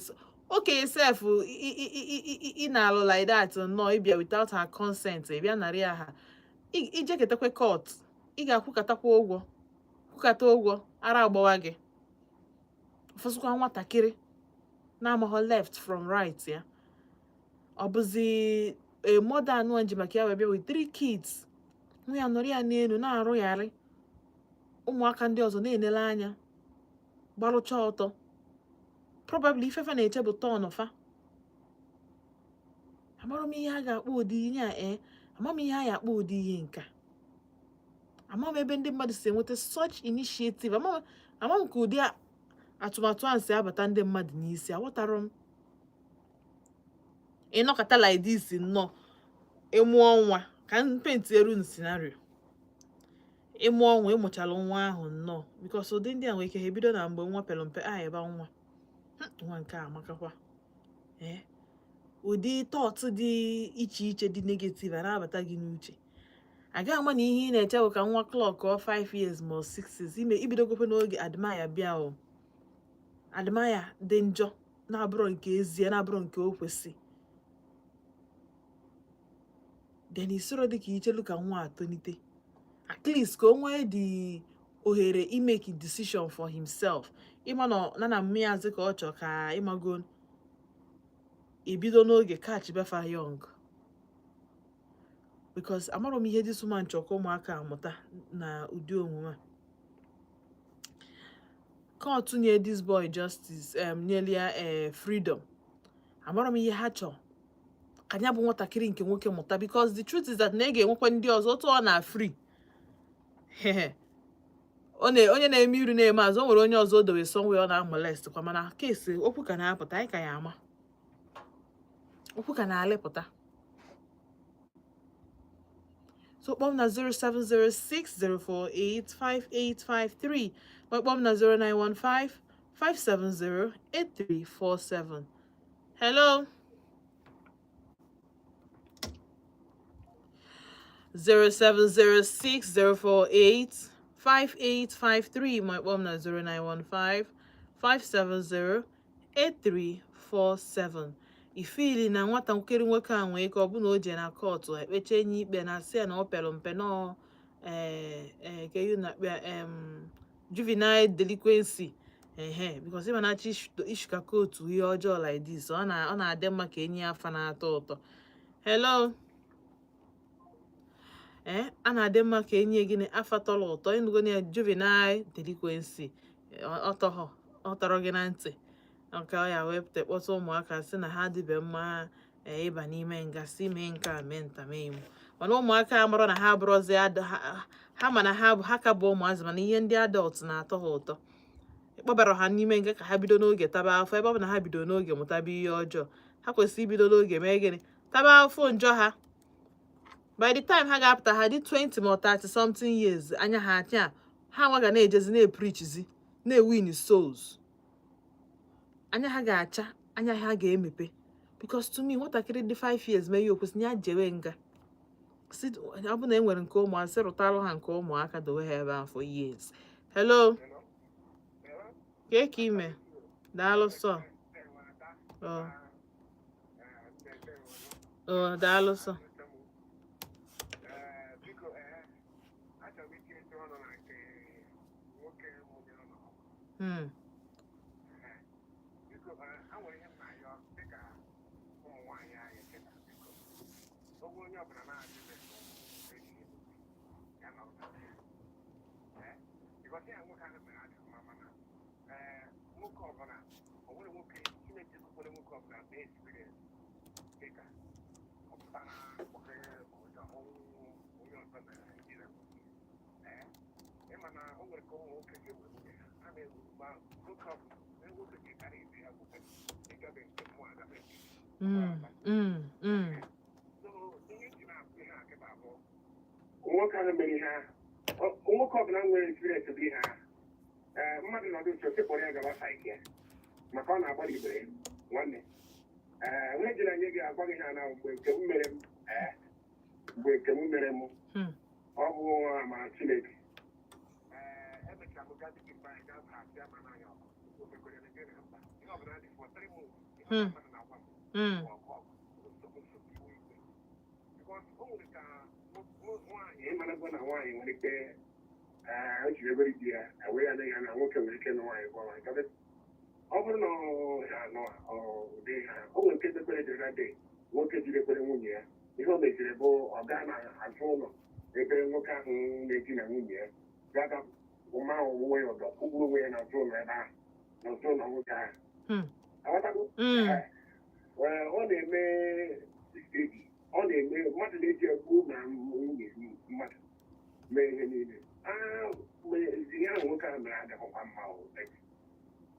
okenye sef, ị na-alụ like that nnọọ, ịbịa without her consent, ị bịa nara ya ha, ijeketakwa court, ị ga-akwụkatakwa ụgwọ, kwụkata ụgwọ ara agbawa gị. Ụfọdụkwa nwatakịrị na-amaghọ left from right ya. Ọ bụzi a mother anụ ji maka ya wee bịa with three kids, nwa ya nọrọ ya n'elu na-arụgharị, ụmụaka ndị ọzọ na-enele anya, gbarụcha ọtọ. Probably ifefa na-eche bụ turn fa. Amara m ihe a ga-akpọ ụdị ihe a. Ee, ama m ihe a ga-akpọ ụdị ihe nke a. Ama m ebe ndị mmadụ si enweta such initiative. Ama m ka ụdị atụmatụ a si abata ndị mmadụ n'isi. Aghọtara m. Ịnọkọta like this nnọọ, ịmụọ nwa, ka m paint eru scenario, ịmụọ nwa, ịmụchala nwa ahụ nnọọ, because ụdị ndị a nwere ike ha ebido na mgbe nwa pere mpe a ebe nwa, nwa nke a amakakwa." Ee, ụdị thought dị iche iche dị negative a na-abata gị n'uche. Agaghị ama na ihe ị na-eche bụ ka nwa clock ọ 5 years ma ọ 6 years, ime ibidogokwe n'oge admire bịa. O admire dị njọ, na-abụrọ nke ezie, na-abụrọ nke o kwesị. Then isoro dị ka ichelu ka nwa a tonite, at least ka o nwee the ohere imake decision for himself. Ịma na mmịazị ka ọ chọ ka ịmago ebido n'oge catch befa young, because amarọ m ihe this woman chọ ka ụmụaka amụta na ụdị omume a. Court nye this boy justice, nyere ya freedom. Amarọ m ihe ha chọ ka ya bụ nwatakịrị nke nwoke mụta, because the truth is that na ị ga-enwekwa ndị ọzọ otu ọ na free. Ọ na onye na-eme iru na-eme azụ, o nwere onye ọzọ o dowe somewhere ọ na-amolest kwa. Mana kesi okwu ka na-apụta, anyị ka ya ama okwu ka na-alịpụta. So kpọọ m na 07060485853, ma kpọọ m na 09155708347. Hello, 07060485853, ma kpọọ m na 09155708347. Ifili na nwatakịrị nwoke a nwee ike ọ bụ na o jee na court, ekpecha enye ikpe na asị ya na ọ pere mpe nọọ, ee ee ke yu na-akpọ ya juvenile delinquency. Ehe, because ịma na-achọ ishuka otu ihe ọjọọ like this, ọ na-adị mma ka enye ya afa na-atọ ụtọ. Hello. Ee, a na-adị mma ka enye gịnị, afa tọrọ ụtọ. Ịnụgo na ya, juvenile delinquency, ọ tọghọ, ọ tọrọ gị na ntị nke ọ ya wepụta kpọta ụmụaka sị na ha adịbe mma, ee, ịba n'ime nga, si mee nke a, mee nta, mee imo. Mana ụmụaka amụrụ na ha abụrụzi ha, ma na ha ha ka bụ ụmụazị, mana ihe ndị adult na-atọ ha ụtọ. Ịkpọbara ha n'ime nga ka ha bido n'oge taba afọ. Ebe ọ bụ na ha bido n'oge mụtaba ihe ọjọọ, ha kwesịrị ibido n'oge mee gịnị? Taba afọ njọ ha. By the time ha ga-apụta, ha dị 20 ma 30 something years, anya ha acha, ha nwa ga na-ejezi na-epreachizi, na-ewin souls. Anya ha ga-acha, anya ha ga-emepe. Because to me, nwatakịrị dị 5 years mee ihe, okwesị ya jewe nga. Si ọ bụ na e nwere nke ụmụaka, sị rụtalụ ha nke ụmụaka, dowe ha ebe ahụ for years. Hello, kee ka ime? Daalụ sọ. Ọ ọ, daalụ sọ. Biko, achọrọ m itinye ọnụ na nke nwoke nwụnyere n'ọkụ. Biko, a nwere ihe m na-ayọ dịka ụmụ nwaanyị anyị kịta. Biko, ogwe onye ọbụla na-adịbeghị ya nọrọ na be ya. Because ya nwoke ahụ mere adịghị mma, mana nwoke ọbụla, o nwere nwoke Chineke kwere, nwoke ọbụla mee experience dịka ọ pụtara nwoke ọzọ, ọnwụ onye ọzọ mere ndina nwunye. Ịma na o nwere ka ụmụ nwoke ga-ewe nwunye ha, ha na-ewe ma nwoke ọbụla nwoke ga-ekarị ibe ya, nwoke ịgabe nke mmụọ, agabe nke So ihe ji na-abụ ihe a kịta bụ nwoke ahụ mere ihe ahụ, nwoke ọbụla nwere experience bụ ihe ahụ. Ee, mmadụ nọdụ nso sịkpọrọ ya gaba psych ya, maka ọ na-agbalị ibere ya nwanne. Ee, onye jere nye gị agwa gị ha na mgbe nke m mere m, ee, mgbe nke m mere m, ọ bụ amara Chineke. Ee, emechara m gaa dịka mgbe anyị gaa asị ama n'anya ọkụ omekwere na gịnị mkpa ihe ọbụla dị for 3 months, ihe mmadụ na-agwa m ọgụ ọgụ, nsogbu nsogbu, iwe iwe, because o nwere ka nwaanyị ịmarago na nwaanyị nwere ike, o jiri ebere di ya ewe ya ya na nwoke nwere ike na nwaanyị gwa nwaanyị. Ọ bụrụ na ọ ha nọ ụdị ha, o nwere nke ekwere jiri dị nwoke jiri ekwere nwunye ya, ihe o meziri bụ ọ gaa na azụ ụlọ ebe nwoke ahụ na-edina nwunye ya, gaga ma onwe ya ụdọ, kwụgburu onwe ya n'azụ ụlọ ebe ahụ, n'azụ ụlọ nwoke ahụ. Aghọtago? Mm. Ee, ọ na-eme steady, ọ na-eme mmadụ na-eji ekwu na nwunye mmadụ mee ihe niile. Ah, ihe ahụ nwoke ahụ mere adịghịkwa mma.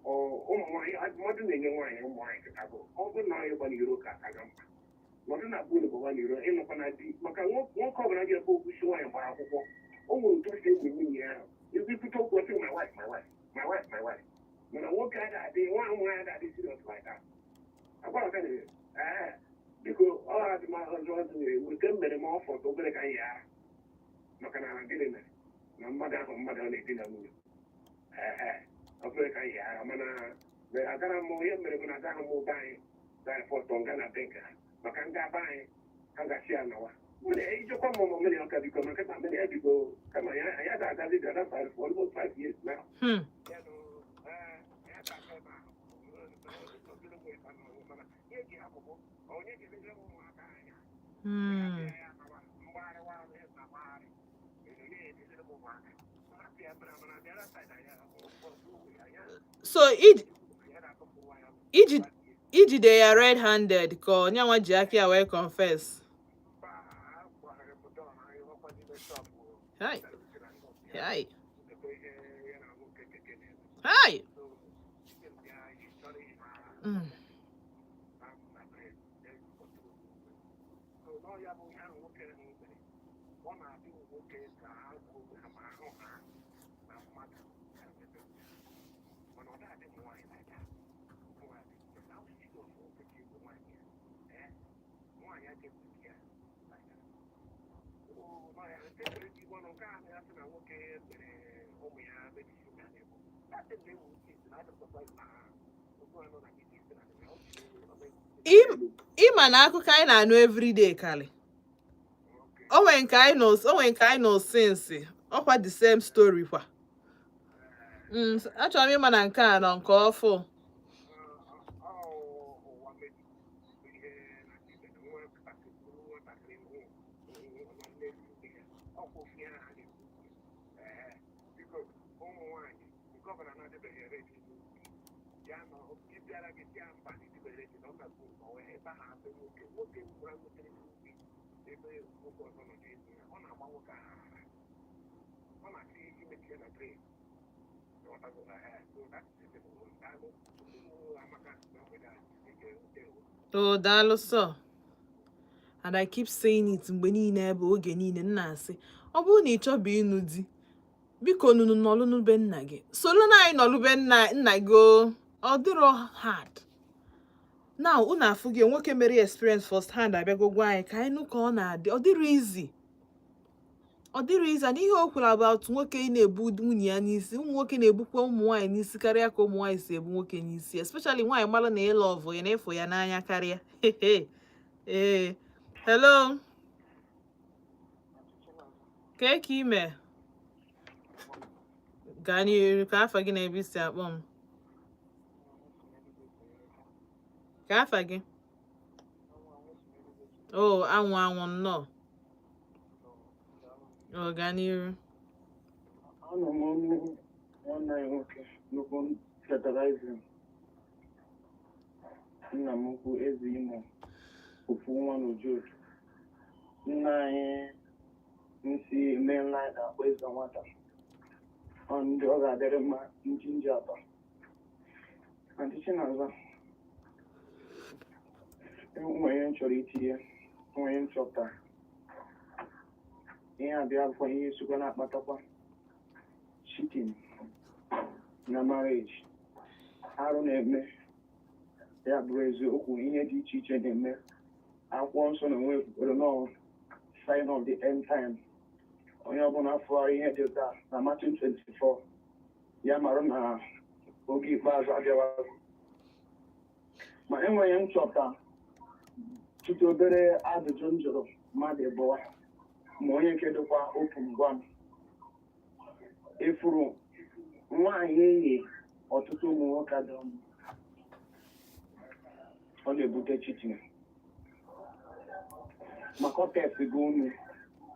O ụmụ nwaanyị, mmadụ na-enye nwaanyị, ụmụ nwaanyị kịta bụ ọ bụrụ na ọ ịgba n'iro ka aka ga mkpa nọdụ na bụrụ gbaba n'iro, ịnọkwa na di, maka nwoke ọbụla ga-ekwe okwu isi nwaanyị gbara akwụkwọ, o nwere otu o si egwu nwunye ya ahụ ikwute okwu, ọsị, "My wife, my wife, my wife, my wife." Mana nwoke a ga-adị nwa nwaanyị ga-adị serious like that. Agwara ka na ee, biko, ọ adịmọzụ ọzọ na-ewu nke m mere m ọ fọtụ obere ka anyị ya, maka na gịnị mere na mmadụ ahụ mmadụ ọ na-edina nwunye, ee, obere ka anyị ya. Mana agara m, ihe mere bụ na agaghị m be anyị gara fọtọ nga na be nke ha, maka nga be anyị ha ga-asị ya nawa mmiri ijekwa m ọmụ mmiri ọka. Biko, maka na mmiri ebigo kama ya ya ga-agazi the other side for almost 5 years now. Ya nụ, ee, ya ga-aga ebe ahụ obere mgbe ịta n'ọnwụ, mana ihe ji hapụ bụ onye ga-elele ụmụaka anya. Ya mgbagharịwa ahụ na-agbagharị na-elele ụmụaka hapụ ya mana the other side ya ya. So iji ya na-atụpụ nwa ya. Ijide ya red handed ka onyenwa ji aka ya wee confess? Mba, gbagharị m dọọ anyị ọkwa n'ime shop. Hai hai. Ebe ihe ya na nwoke keke na-eme. Hai. So ya chọrọ ihe so n'ọya bụ ihe ahụ nwoke ahụ mere. Ọ na-adị nwoke ka ha kwuo onwe ha ma ahụ ha na mmadụ ga-emebe, mana ọ na-adị m nwaanyị like that. Nwaanyị dị how serious nwoke ji egwu nwaanyị ya, ee, nwaanyị adịghị egwu ya like that. So n'ọya nke mere dị igbo nke ahụ ya sị na nwoke mere ụmụ ya mebisi ụmụ ya na-egbu. That thing na-ewu isi na adị surprise na okwu anọ na isi na na ọ ji Ịma na akụkọ anyị na-anụ everyday kalị o nwere nke anyị nọ, o nwere nke anyị nọ since, ọkwa the same story kwa. Achọrọ m ịma na nke a nọ nke ọfụ. Ụwa mebiri ihe na nwatakịrị bụrụ nwatakịrị hụ na nne ya ọkwa ofu ihe ha na-ekwu. Ee, biko, ụmụ nwaanyị nke ọbụla na-adịbeghị ready ya nọ ịbịara gị sịa mba na ịdịbeghị ready na ọ ga-abụ ọwa ebe ahụ abụ nwoke nwoke gwara nwetere n'ubi ebe nwoke ọzọ nọ n'elu ya, ọ na-agba nwoke ahụ ara, ọ na-asị imechi ya na brain. Ghọtago? Ee, so that is it. Daalụ, Amaka, na mgbede a ike ndewo. Oh, daalụ sọ. And I keep saying it mgbe niile, ebe oge niile m na-asị, ọ bụrụ na ị chọbụ ịnụ di, biko nunu nọlụ n'be nna gị, soro na anyị nọlụ be nna nna gị o. Ọ dịrọ hard. Now unu afụ gị nwoke mere experience first hand abịago gwa anyị ka anyị nụ ka ọ na-adị. Ọ dịrọ easy, ọ dịrọ easy. And ihe o kwuru about nwoke ị na-ebu nwunye ya n'isi, ụmụ nwoke na-ebukwa ụmụ nwaanyị n'isi karịa ka ụmụ nwaanyị si ebu nwoke n'isi, especially nwaanyị mara na ịlụ ọvụ ya na ịfụ ya n'anya karịa. Ee, hello, kee ka ime? Gaa n'iru, ka afa gị na ebe isi akpọ m. Ka afa gị? O anwụ anwụ, nnọọ o, gaa n'iru. Anọ m ọnụ nwanne anyị nwoke, nnukwu fertilizer, nna m ukwu, eze Imo, ofu nwa n'Ojoto, nna anyị nsi mainland akpọ eze nwata. Ọ ndị ọ ga-adịrị mma njinji aba. Aunty Chinaza, enwere ihe m chọrọ itinye, enwere ihe m chọpụtara. Ihe a bịa akwụkwọ, ihe sokwa na-akpatakwa cheating na marriage, arụ na-eme ya bụrụ eziokwu, ihe dị iche iche na-eme. Akwụkwọ nsọ na onwe kwukwere nọọ sign of the end time. Onye ọbụla fụara ihe dị ụta na Matthew 24 ya mara na oge ikpeazụ abịawago. Ma enweghị nchọpụta tutu obere ajụjụ m jụrụ mmadụ ịbụọ, ma onye nke dịkwa open gwa m, ịfụrụ nwaanyị enyi ọtụtụ ụmụ nwoke dị ọnụ, ọ na-ebute cheating, maka ọ test gị unu,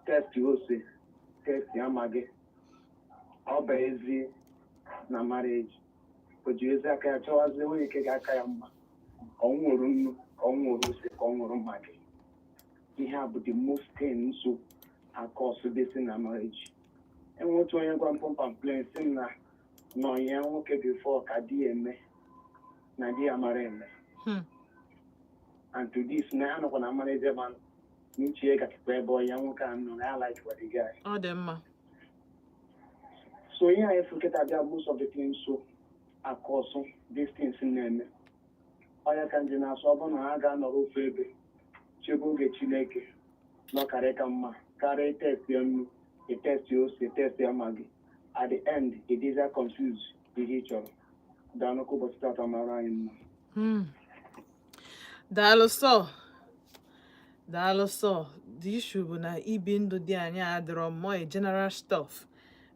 test ose, test amaghị ọ bụ ezi na marriage. O ji ezi aka ya chọwazie onye nke ga-aka ya mma, ka ọ nwụrụ nnu, ka ọ nwụrụ ose, ka ọ nwụrụ Maggi. Ihe a bụ the most thing nso akọsụ dịsị na marriage. Enwe otu onye gwa m pump plain sị m na nọ ya nwoke before ka di ya eme na di ya mara eme. And to this na ya nọkwa na marriage ebe a n'uche ya gakịkwa ebe ọ ya nwoke a nọ na ya like what the guy. Ọ dị mma. So ihe anyị fụ kịta bịa, most of the things so akọsụ these things na-eme ọya ka nji na-asụ, ọ bụrụ na ha ga-anọrọ ofu ebe chebe oge Chineke nọkarị ka mma karịa test ya nnu, etest ose, test ya Maggi. At the end ị dịza confused ihe ị chọrọ. Daalụ, ka ụbọchị tata mara anyị mma. Daalụ sọ, daalụ sọ. The issue bụ na ibi ndụ dị anyị adịrọ mma, a general stuff,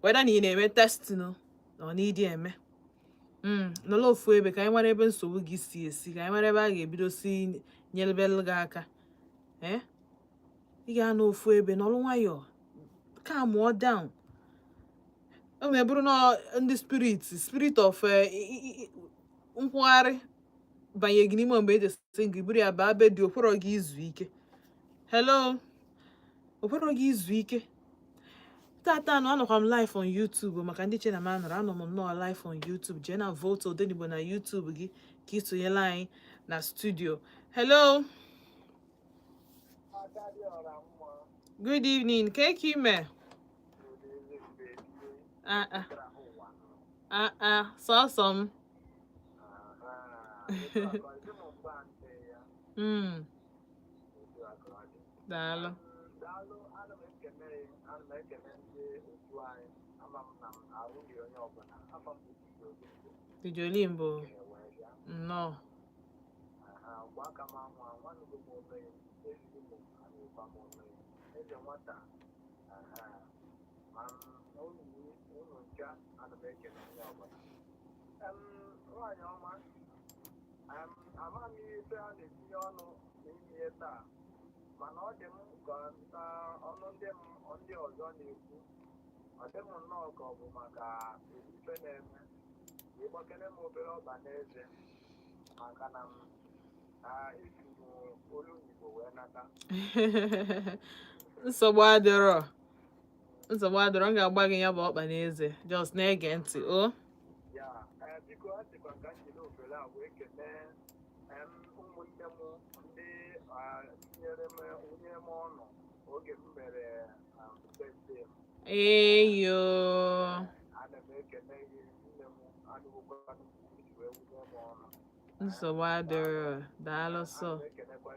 whether na ị na-eme testing o, na ọ na ịdị eme. Nọrọ ofu ebe ka anyị mara ebe nsogbu gị si esi, ka anyị mara ebe a ga-ebido si nyelebelụ gị aka. Ee, ị ga-anọ ofu ebe, nọrọ nwayọọ, calm down. O nwere bụrụ na ndị spirit of nkwugharị banye gị n'ime mgbe eji esi gị buru ya baa be dị okwerọ gị izu ike. Hello, okwerọ gị izu ike. Tata anọ anọkwa m live on YouTube maka ndị che na m anọrọ. Anọ m nnọọ live on YouTube. Jee na Volt Odenigbo na YouTube gị ka ị sonyela anyị na studio. Hello, good evening. Ka ka ime? Ah ah ah ah, sọsọ m. Daalụ. Daalụ, ana m ekene, ana m ekene ndị otu anyị. Ama m na m arụghị onye ọbụla afọ m bụ Odenigbo. Ijolimbo. Wee bịa. Nnọọ. Aha, gwa aka m anwụ anwụ, anụgo m omeye ezigbo m, anụkwa m omeye eze nwata. Aha, ma unu unu ncha, ana m ekene onye Ọbụla. Nwaanyị ọma, ama m ife a na-etinye ọnụ n'ime ihe taa, mana ọ dị m ka na ọnụ ndị m ndị ọzọ na-ekwu, ọ dị m nnọọ ka ọ bụ maka ife na-eme ịgbakere m obere ọba n'eze, maka na m esi m olu Igbo wee nata. Nsogbu adịrọ, nsogbu adịrọ. M ga-agba gị ya bụ ọkpa n'eze. Just na-ege ntị o. Ya, ee, biko, a sịkwa ka m jiri ofere a wee kelee ụmụnne m ndị tinyere m nwunye m ọnụ oge m mere birthday m. Eyo. Ana m ekele gị, nne m. Anụgokwanụ m iji wee wunye m ọnụ. Nsogbu adịrọ, daalụ sọ. Ana m ekelekwa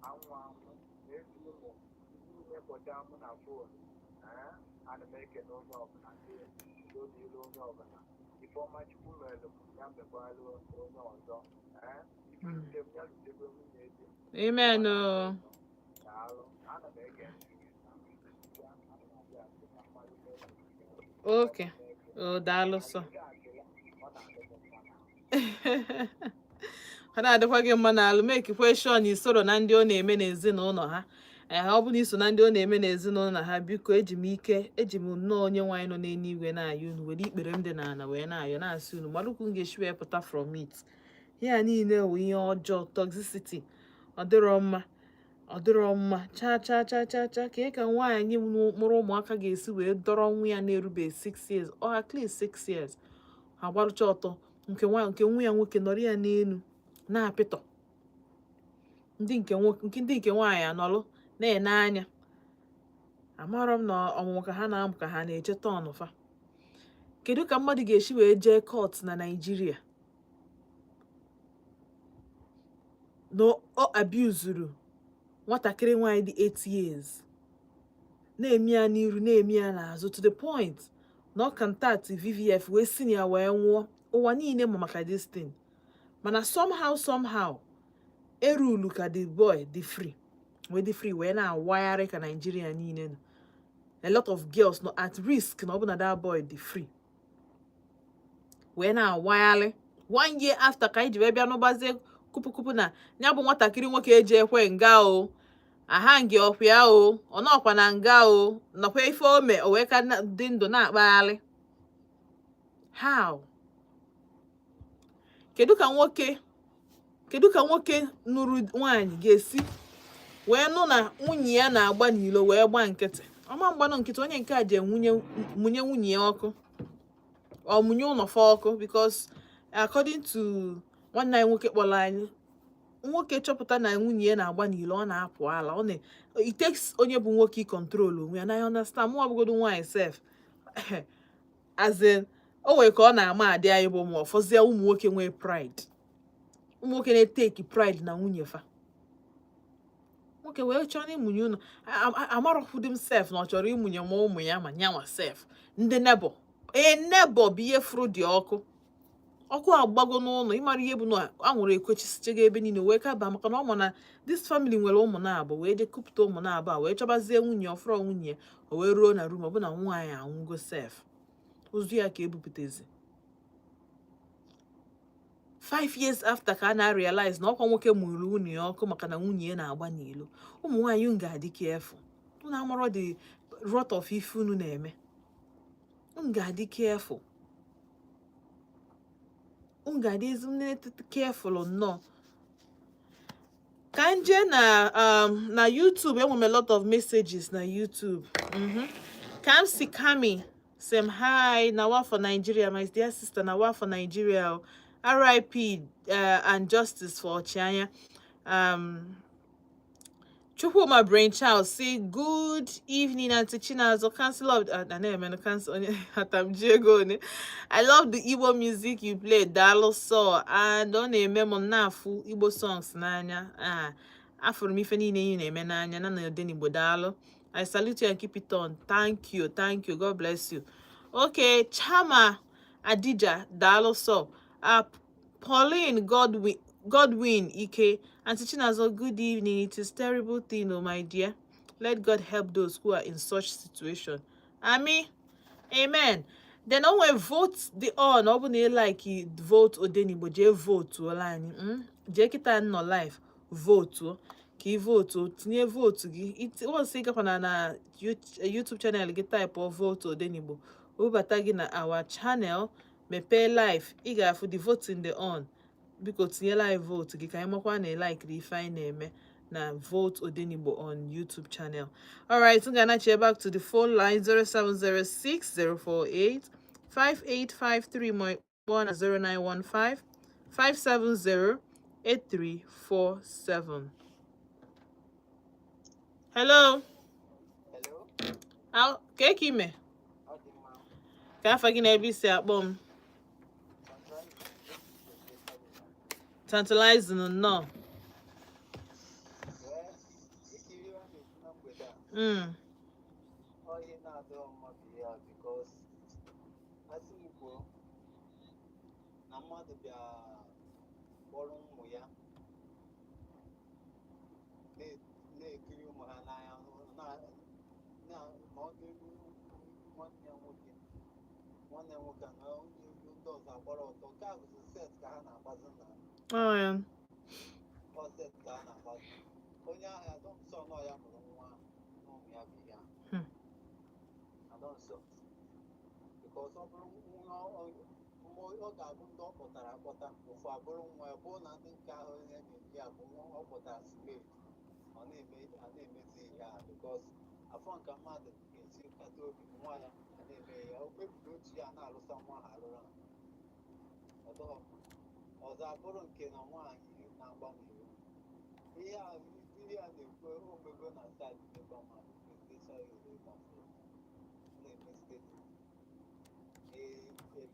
anwụ anwụ na-esi ụmụ ndị niile kpọcha mụ na phone. Ana m ekele onye ọbụla, ndị udo dịrị onye ọbụla. Ifeọma Chukwu mere m, ya mekwalụ onye ọzọ. Ife rute m, ya rutekwe nwunye di m. Amen o. Daalụ, ana m ege ntị gị. Ya, ana m abịa asị ka mmadụ mee. Oke o, daalụ sọ. Nke a kele, ọ na-adị m mma n'ahụ. Ọ na-adịkwa gị mma n'alụ. Make question isoro na ndị ọ na-eme n'ezinụlọ ha. Ee, ọ bụ na iso na ndị ọ na-eme n'ezinụlọ ha, biko, eji m ike, eji m nnọọ onye nwaanyị nọ n'eluigwe na-ayọ unu, were ikpere m dị n'ala wee na-ayọ, na-asị unu malụkwu m ga-esi wee pụta from it. Ihe a niile wụ ihe ọjọọ, toxicity. Ọ dịrọ mma, ọ dịrọ mma chaa chaa chaa chaa chaa. Ka ka nwaanyị mụrụ ụmụaka ga-esi wee dọrọ nwa ya na-erubeghị 6 years or at least 6 years, agbarụcha ọtọ, nke nwa nke nwa ya nwoke nọrọ ya n'elu na-apịtọ, ndị nke nwoke nke ndị nke nwaanyị anọlụ na-ene anya. Amarọ m na ọmụmụ ka ha na-amụ, ka ha na-echeta ọnụfa. Kedu ka mmadụ ga-esi wee jee court na Naịjirịa na ọ abuzuru nwatakịrị nwaanyị dị 8 years, na-eme ya n'iru, na-eme ya n'azụ, to the point na ọ contact VVF wee si na ya wee nwụọ? Ụwa niile ma maka this thing, mana somehow, somehow, erulu ka the boy dị free, wee dị free, wee na-awagharị ka Nigeria niile nọ. A lot of girls nọ at risk na ọ bụ na that boy dị free wee na-awagharị. One year after ka anyị ji wee bịa n'ụbazie kupukupu na ya bụ nwatakịrị nwoke eji ekwe nga o aha nge ọkwa o, ọ nọkwa na nga o, nọkwa ife ome o wee ka dị ndụ na-akpagharị. How? Kedu ka nwoke, kedu ka nwoke nụrụ nwaanyị ga-esi wee nụ na nwunye ya na-agba n'ilo wee gba nkịtị? Ọma mgbanụ nkịtị. Onye nke a ji enwunye mụnye nwunye ya ọkụ, ọ mụnye ụlọ fa ọkụ, because according to nwanne anyị nwoke kpọrọ anyị, nwoke chọpụta na nwunye ya na-agba n'ilo, ọ na-apụ ala. Ọ na it takes onye bụ nwoke control onwe ya na ya understand. Mụ ọbụgodo nwaanyị sef, as in, o nwere ka ọ na-ama adị anyị bụ ụmụ ọfọzie. Ụmụ nwoke nwee pride, ụmụ nwoke na-eteki pride na nwunye fa. Nwoke wee chọrọ ịmụnye ụlọ, amarọkwudo m sef na ọ chọrọ ịmụnye ma ụmụ ya ma nyanwa sef. Ndị neighbour, ee, neighbour bụ ihe fụrụ dị ọkụ. Ọkụ agbago n'ụlọ, ịmara ihe bụ na anwụrụ ekwechisichego ebe niile wee kaba, maka na ọ ma na this family nwere ụmụ na-abụ, wee jee kupụta ụmụ na-abụ a, wee chọbazie nwunye ọfụrụ nwunye. O wee ruo na room, ọ bụ na nwaanyị anwụgo sef. Ozu ya ka ebupụtazi 5 years after ka a na-realize na ọkwa nwoke mụrụ nwunye ya ọkụ maka na nwunye ya na-agba n'ilo. Ụmụ nwaanyị, unu ga-adị careful. Unu amarọ the rot of ife unu na-eme. Unu ga-adị careful, unu ga-adị ezigbo careful nnọọ. Ka m jee na YouTube, enwere m a lot of messages na YouTube. Kamsi Kami sị m, "Hi, na for Nigeria, my dear sister, na for Nigeria o. RIP and justice for Ochianya." Chukwuma Brainchild say, "Good evening, Auntie Chinazo, Council of Council." "I love the Igbo music you play, daalụ so, and ọ na-eme m na-afụ Igbo songs n'anya. Ah, afụrụ m ife niile ị na-eme n'anya na na Odenigbo. Daalụ. I salute you and keep it on." Thank you, thank you. God bless you. Okay, Chama Adija, daalụ so. Pauline Godwin, Godwin Ike, "Auntie Chinazo, good evening. It is terrible thing, oh my dear. Let God help those who are in such situation." Ami, amen. Then o nwee vote dị on. Ọ bụ na ị like vote Odenigbo, jee votuola anyị. Jee kịta nọ live, votuo ka ị votuo, tinye vote gị. Once ị gakwana na YouTube channel gị, type "vote Odenigbo", webata gị na our channel, mepee live, ị ga-afụ the voting dị on. Biko tinyela anyị vote gị ka anyị makwa na ị like ife anyị na-eme na Vote Odenigbo on YouTube channel. Alright, m ga-anachi back to the phone line, 0706 048 5853, ma kpọọ na 0915 570 8347. Hello. Hello. Ka eke ime? Ọ dị mma. Ka afa gị na ebe isi akpọ m? Tantalizing, nnọọ. Wee, ikiri ọ na-ekwu na mgbede a, ọ ihe na-adịrọ mma bụ ihe a, because asị m kwuo na mmadụ bịa kpọrọ ụmụ ya na-ekiri ụmụ ha n'anya ma ọ ga-eru nwanne ya nwoke, nwanne ya nwoke na onye elu, ndị ọzọ agbara ọtọ. Nke a bụzi set ka ha na-agbazi na Oh, yeah. ọ set ka ha na-agbazi. Onye ahụ adọ nsọ nọ ya mụrụ nwa na ụmụ ya bụ ya adọ nsọ, because ọ bụrụ nwa ọ ga-abụ ndị ọ kpọtara akpọta, ofu abụrụ nwa ya, bụrụ na ndị nke ahụ onye na-eme ya bụ nwa ọ kpọtara smate, ọ na-eme a na-emezi ihe a, because afọ nke mmadụ ga-esi kata obi nwa ya a na-eme ya, o kpebiri otu ya na-alụsa nwa ha alụrụ ha. Ọ dọghọ mma. Ọzọ abụrụ nke na nwaanyị na-agba n'iro, ihe a na-ekwu omego na side ebe mmadụ especially ebe na-eme steady, a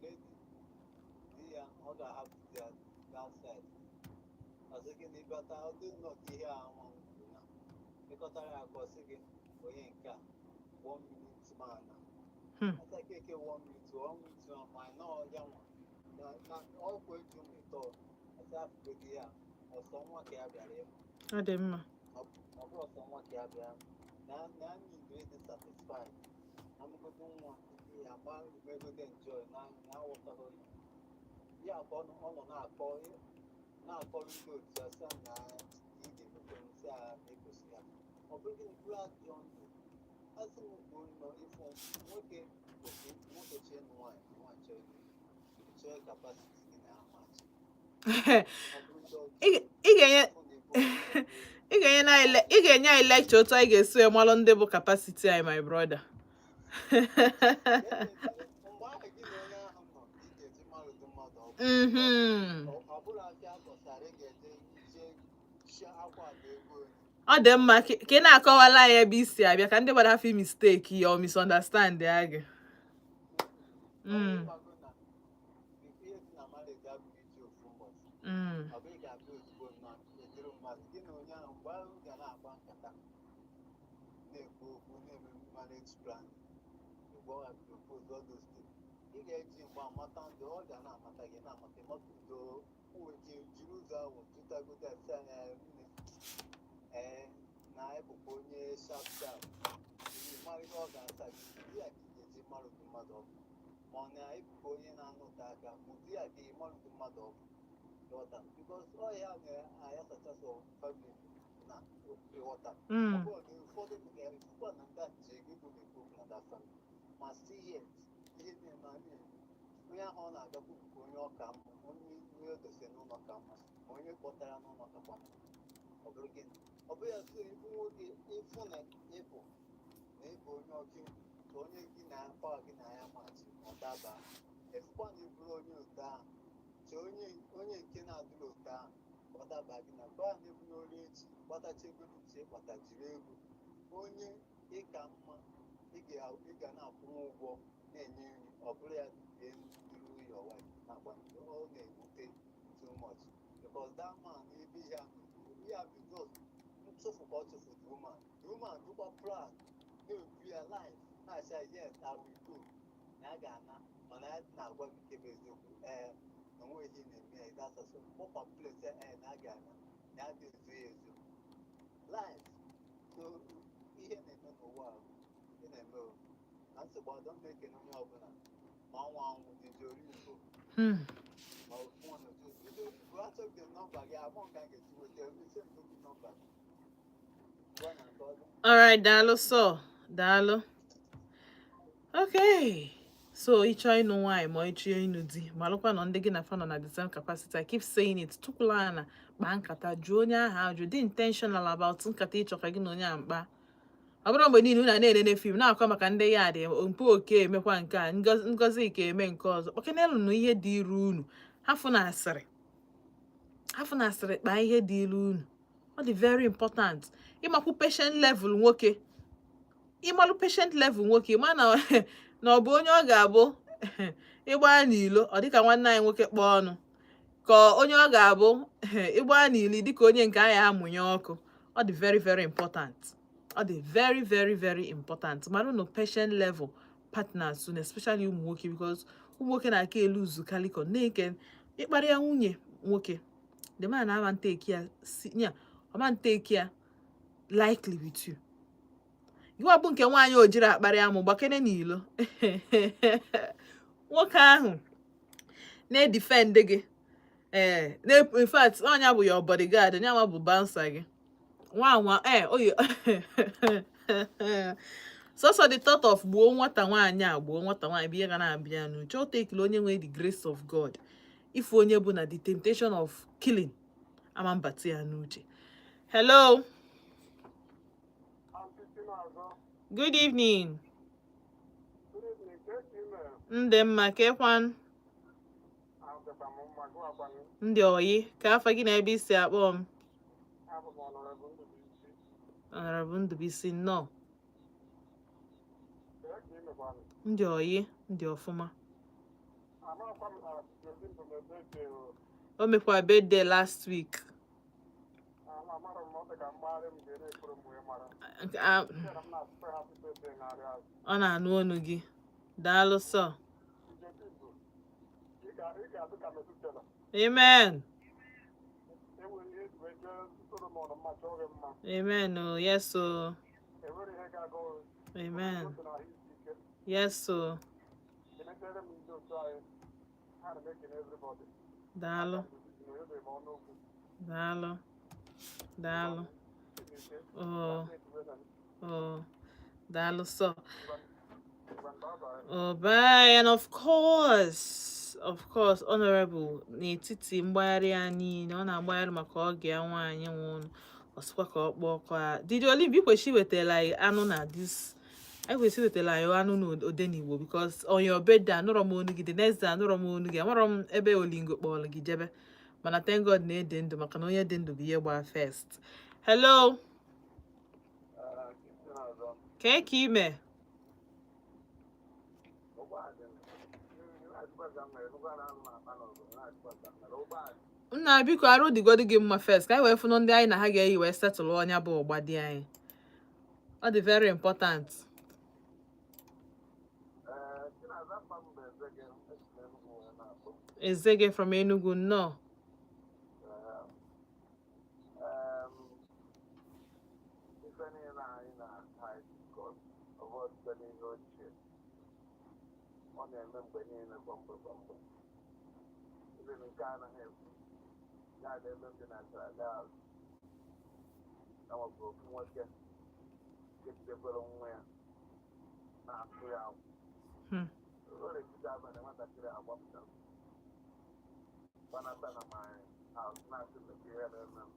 lady di ya ọ ga-ahapụ ya that side, ọsị gị na ịbata, ọ dị nnọọ ka ihe a nwa kwuru na ịkọtara ya ka ọ sị gị onye nke a one minute man na asa keke one minute, one minute man, ma nọọ ya nwa na ọkwa eji ụmụ ịtọ, ọsị afụgodi ya ọsọ nwa ka ya bịara ịmụ. Ọ dị mma. Ọ bụrụ ọsọ nwa ka ya bịara na need ịdị satisfied na mgodo nwa ya gba megodo enjoy na aghọtaghị ya ka ọ nọ na-akọ na-akọrọ ndị otu ya sị na ị ga-emekwe nsị a na-egosi ya. Ọ bụrụ gịnị bụrụ ajọ ndụ? Asị m kwuo nọ ịfụ nwoke ofu nwoke chee nụ nwaanyị, nwaanyị chọọ ịnụ, chọọ capacity gị na amachi ọ bụrụ ndị Ị ga-enye ọfụ na-ebu ụzọ. Ị ga-enye anyị lecture otu anyị ga-esi wee malụ ndị bụ capacity anyị, my brother. Mgbe ahụ gị na onye ahụ nọ, ị ga-eji mmadụ mmadụ ọ bụ ọ bụrụ afịa akọsara, ị ga-eje jee chie akwa na ego onye. Ọ dị mma ka ị na-akọwala anyị ebe i si abịa ka ndị gbara afọ mistake ya or misunderstand ya gị. Ịgbago na ihe dị na marriage abụghị iji ofu ụbọchị. Ọ bụghị ga-abịa ozugbo na ejiri mmadụ gị na onye ahụ, mgbe ahụ ga na-agba nkata, na-ekwu okwu, na-eme marriage plan, mgbe ọ propose all those things, ị ga-eji mgbe amata ndụ ọ ga na-amata gị, na-amata ịmata udo o ji jiri ụzọ ahụ tụtagodo ese nne ee na ịbụkwa onye sharp sharp, iji mara ihe ọ ga-asa gị. Ụdị ya ka ị ga-eji mara ụdị mmadụ ọ bụ, ma ọ na ịbụkwa onye na-anụte aka, ụdị ya ka ị mara ụdị mmadụ ọ bụ. Ịghọta? Because ọ ya na-ayasachasọ family na ịghọta. Ọ bụrụ na ụfọdụ ga-efukwa na ndị a ji ego ego na-ekwu okwu na that family, ma still yet ihe na-eme a na-eme onye ahụ ọ na-agakwu nke onye ọka mma, onye onye odose n'ụlọ ka mma, ma onye kpọtara n'ụlọ kakwa mma. Ọ bụrụ gịnị? Ọ bụrụ ya so ịbụ nwoke, ịfụ na ịbụ onye ọka iwu ka onye gị na pawa gị na ya machi ọ daba, efukwa na ịbụrụ onye otu ahụ, chọọ onye nke na-adịrị otu ahụ ka ọ daba gị na mgbe ahụ na-ebu n'olu echi gbatacha ego n'uche ịkpata, jiri ego onye ịka mma ị ga na-akwụnwe ụgwọ, na-enye nri, ọ bụrụ ya bie n'iru your wife na-agba. Ọ na-ewute too much, because that man ebe ihe a bụ just ntụfu ka ọ tụfu the woman. The woman dịkwa proud na-ebu ya life, na-asị ya, "Yes, I will go," na ya ga-ana, mana ya na-agwa gị nke bụ eziokwu, ee, na onweghị ihe na-eme ya dasasọ mkpọkwa place, ee, na a ga-ana na ya ga-ezo ya ezo life. So ihe na-eme n'ụwa a, ihe na-eme o na nsogbu adọ m na-ekene onye ọbụla ma Ma ọ fon achọghị m nọmba gị abụọ nke a ga-esi weta esi m gị nọmba gị. Gwa na nke ọzọ. Alright, daalụ sọ, daalụ. Okay. So ịchọ ịnụ nwaanyị ma ịchọ ịnụ di, malụkwa na ndị gị na fa nọ na the same capacity. I keep saying it. Tukwula na kpaa nkata, jụọ onye ahụ ajụ, dị intentional about nkata ịchọ ka gị na onye a mkpa. Ọ bụrụ mgbe niile unu a na-enene film na-akọ maka ndị ya dị mpụ oke emekwa nke a, ngozi ka eme nke ọzọ, kpọkenelu na ihe dị iru unu, hafụ na asịrị, hafụ na asịrị, kpaa ihe dị iru unu. Ọ dị very important ịmakwu patient level nwoke, ịmalụ patient level nwoke, ịma na ọ bụ onye ọ ga-abụ ịgba n'ilo ọ dịka nwanne anyị nwoke kpọọ ọnụ, ka onye ọ ga-abụ ịgba n'ili dịka onye nke anyị amụnye ọkụ. Ọ dị very very important, ọ dị very very very important mara unu patient level partners unu, especially ụmụ nwoke, because ụmụ nwoke na-aka elu uzukalikọ na-eke ịkparịa nwunye nwoke. The man ama nteki ya si ya, ọma nteki ya likely with you. Gịwa bụ nke nwaanyị o jiri akparị amụ gbakene n'ilo, nwoke ahụ na-edefend gị. Ee, in fact, ọnya bụ your bodyguard, onye bụ bouncer gị nwa nwa. Ee, oyi sọsọ the thought of gbuo nwata nwaanyị a, gbuo nwata nwaanyị bụ ihe ga na-abịa n'uche. O tekele onye nwere the grace of God ife onye bụ na the temptation of killing ama mbata ya n'uche. Hello, good evening. Ndị mma kekwan? Ndị oyi ka afa gị na ebe isi akpọ m? Honorable Ndubuisi, nnọọ. Ndị oyi, ndị ọfụma. Amakwa m na Joseph Mebeke. O mekwa birthday last week. Amara m, ọ dị ka mgbagharị m ga-ere ekwuru m wee mara. Nke Chere m na-asụkwa happy birthday narị azụ. Ọ na-anụ onu gị. Daalụ sọ. Joseph, ị ga-adị ka Metusela. Amen. Enwere ihe eji wee jee Solomon mma chọọ gị mma. Amen. Oh yes, oh. Enwere ihe ga-aga ọrụ. Amen. Otu na ahụ isi ike. Yes, oh. Kenetere m ndị otu anyị. Ana m ekene everybody. Daalụ. Na onyebeghị m ọnụ okwu. Daalụ, daalụ. Chineke. Oh oh, daalụ sọ. Ngwa, bye. Oh, bye. And of course, of course, Honorable n'etiti mgbagharị ya niile ọ na-agbagharị maka oge ya nwaanyị nwụrụ, ọ sịkwa ka ọ kpọọ ọkọ Didi Olimbi kwesị iwetara anyị anụ na this, anyị kwesị iwetara anyị anụ na Odenigbo, because on your birthday anụrọ m onu gị, the next day anụrọ m onu gị, amarọ m ebe Olingo kpọrọ gị jebe. Mana thank God na ede ndụ, maka na onye dị ndụ bụ ihe gbaa first. Hello. Kee ka ime? Nna, biko, arụ dịgodu gị mma first, ka anyị wee fụnụ ndị anyị na ha ga-eyi wee setụlụ ọnya bụ ụgba dị anyị. Ọ dị very important. Ee, Chinaza, mma m bụ Eze gị, esi m Enugu wee na-akpọ. Eze gị from Enugu, nnọọ. Ee, ife niile anyị na-discuss ọbọdụ n'ihe ochie, ọ na-eme mgbe niile, kwa mgbe kwa mgbe. Even nke anaghị ekwu ya na ebe m dị na Senegal, enwebụ ofu nwoke nke jidekwere nwa ya na-atụ ya akwụ. O retite abalị, nwatakịrị agbapụta gbanata na my house na-asị m ka ihe na-eme m.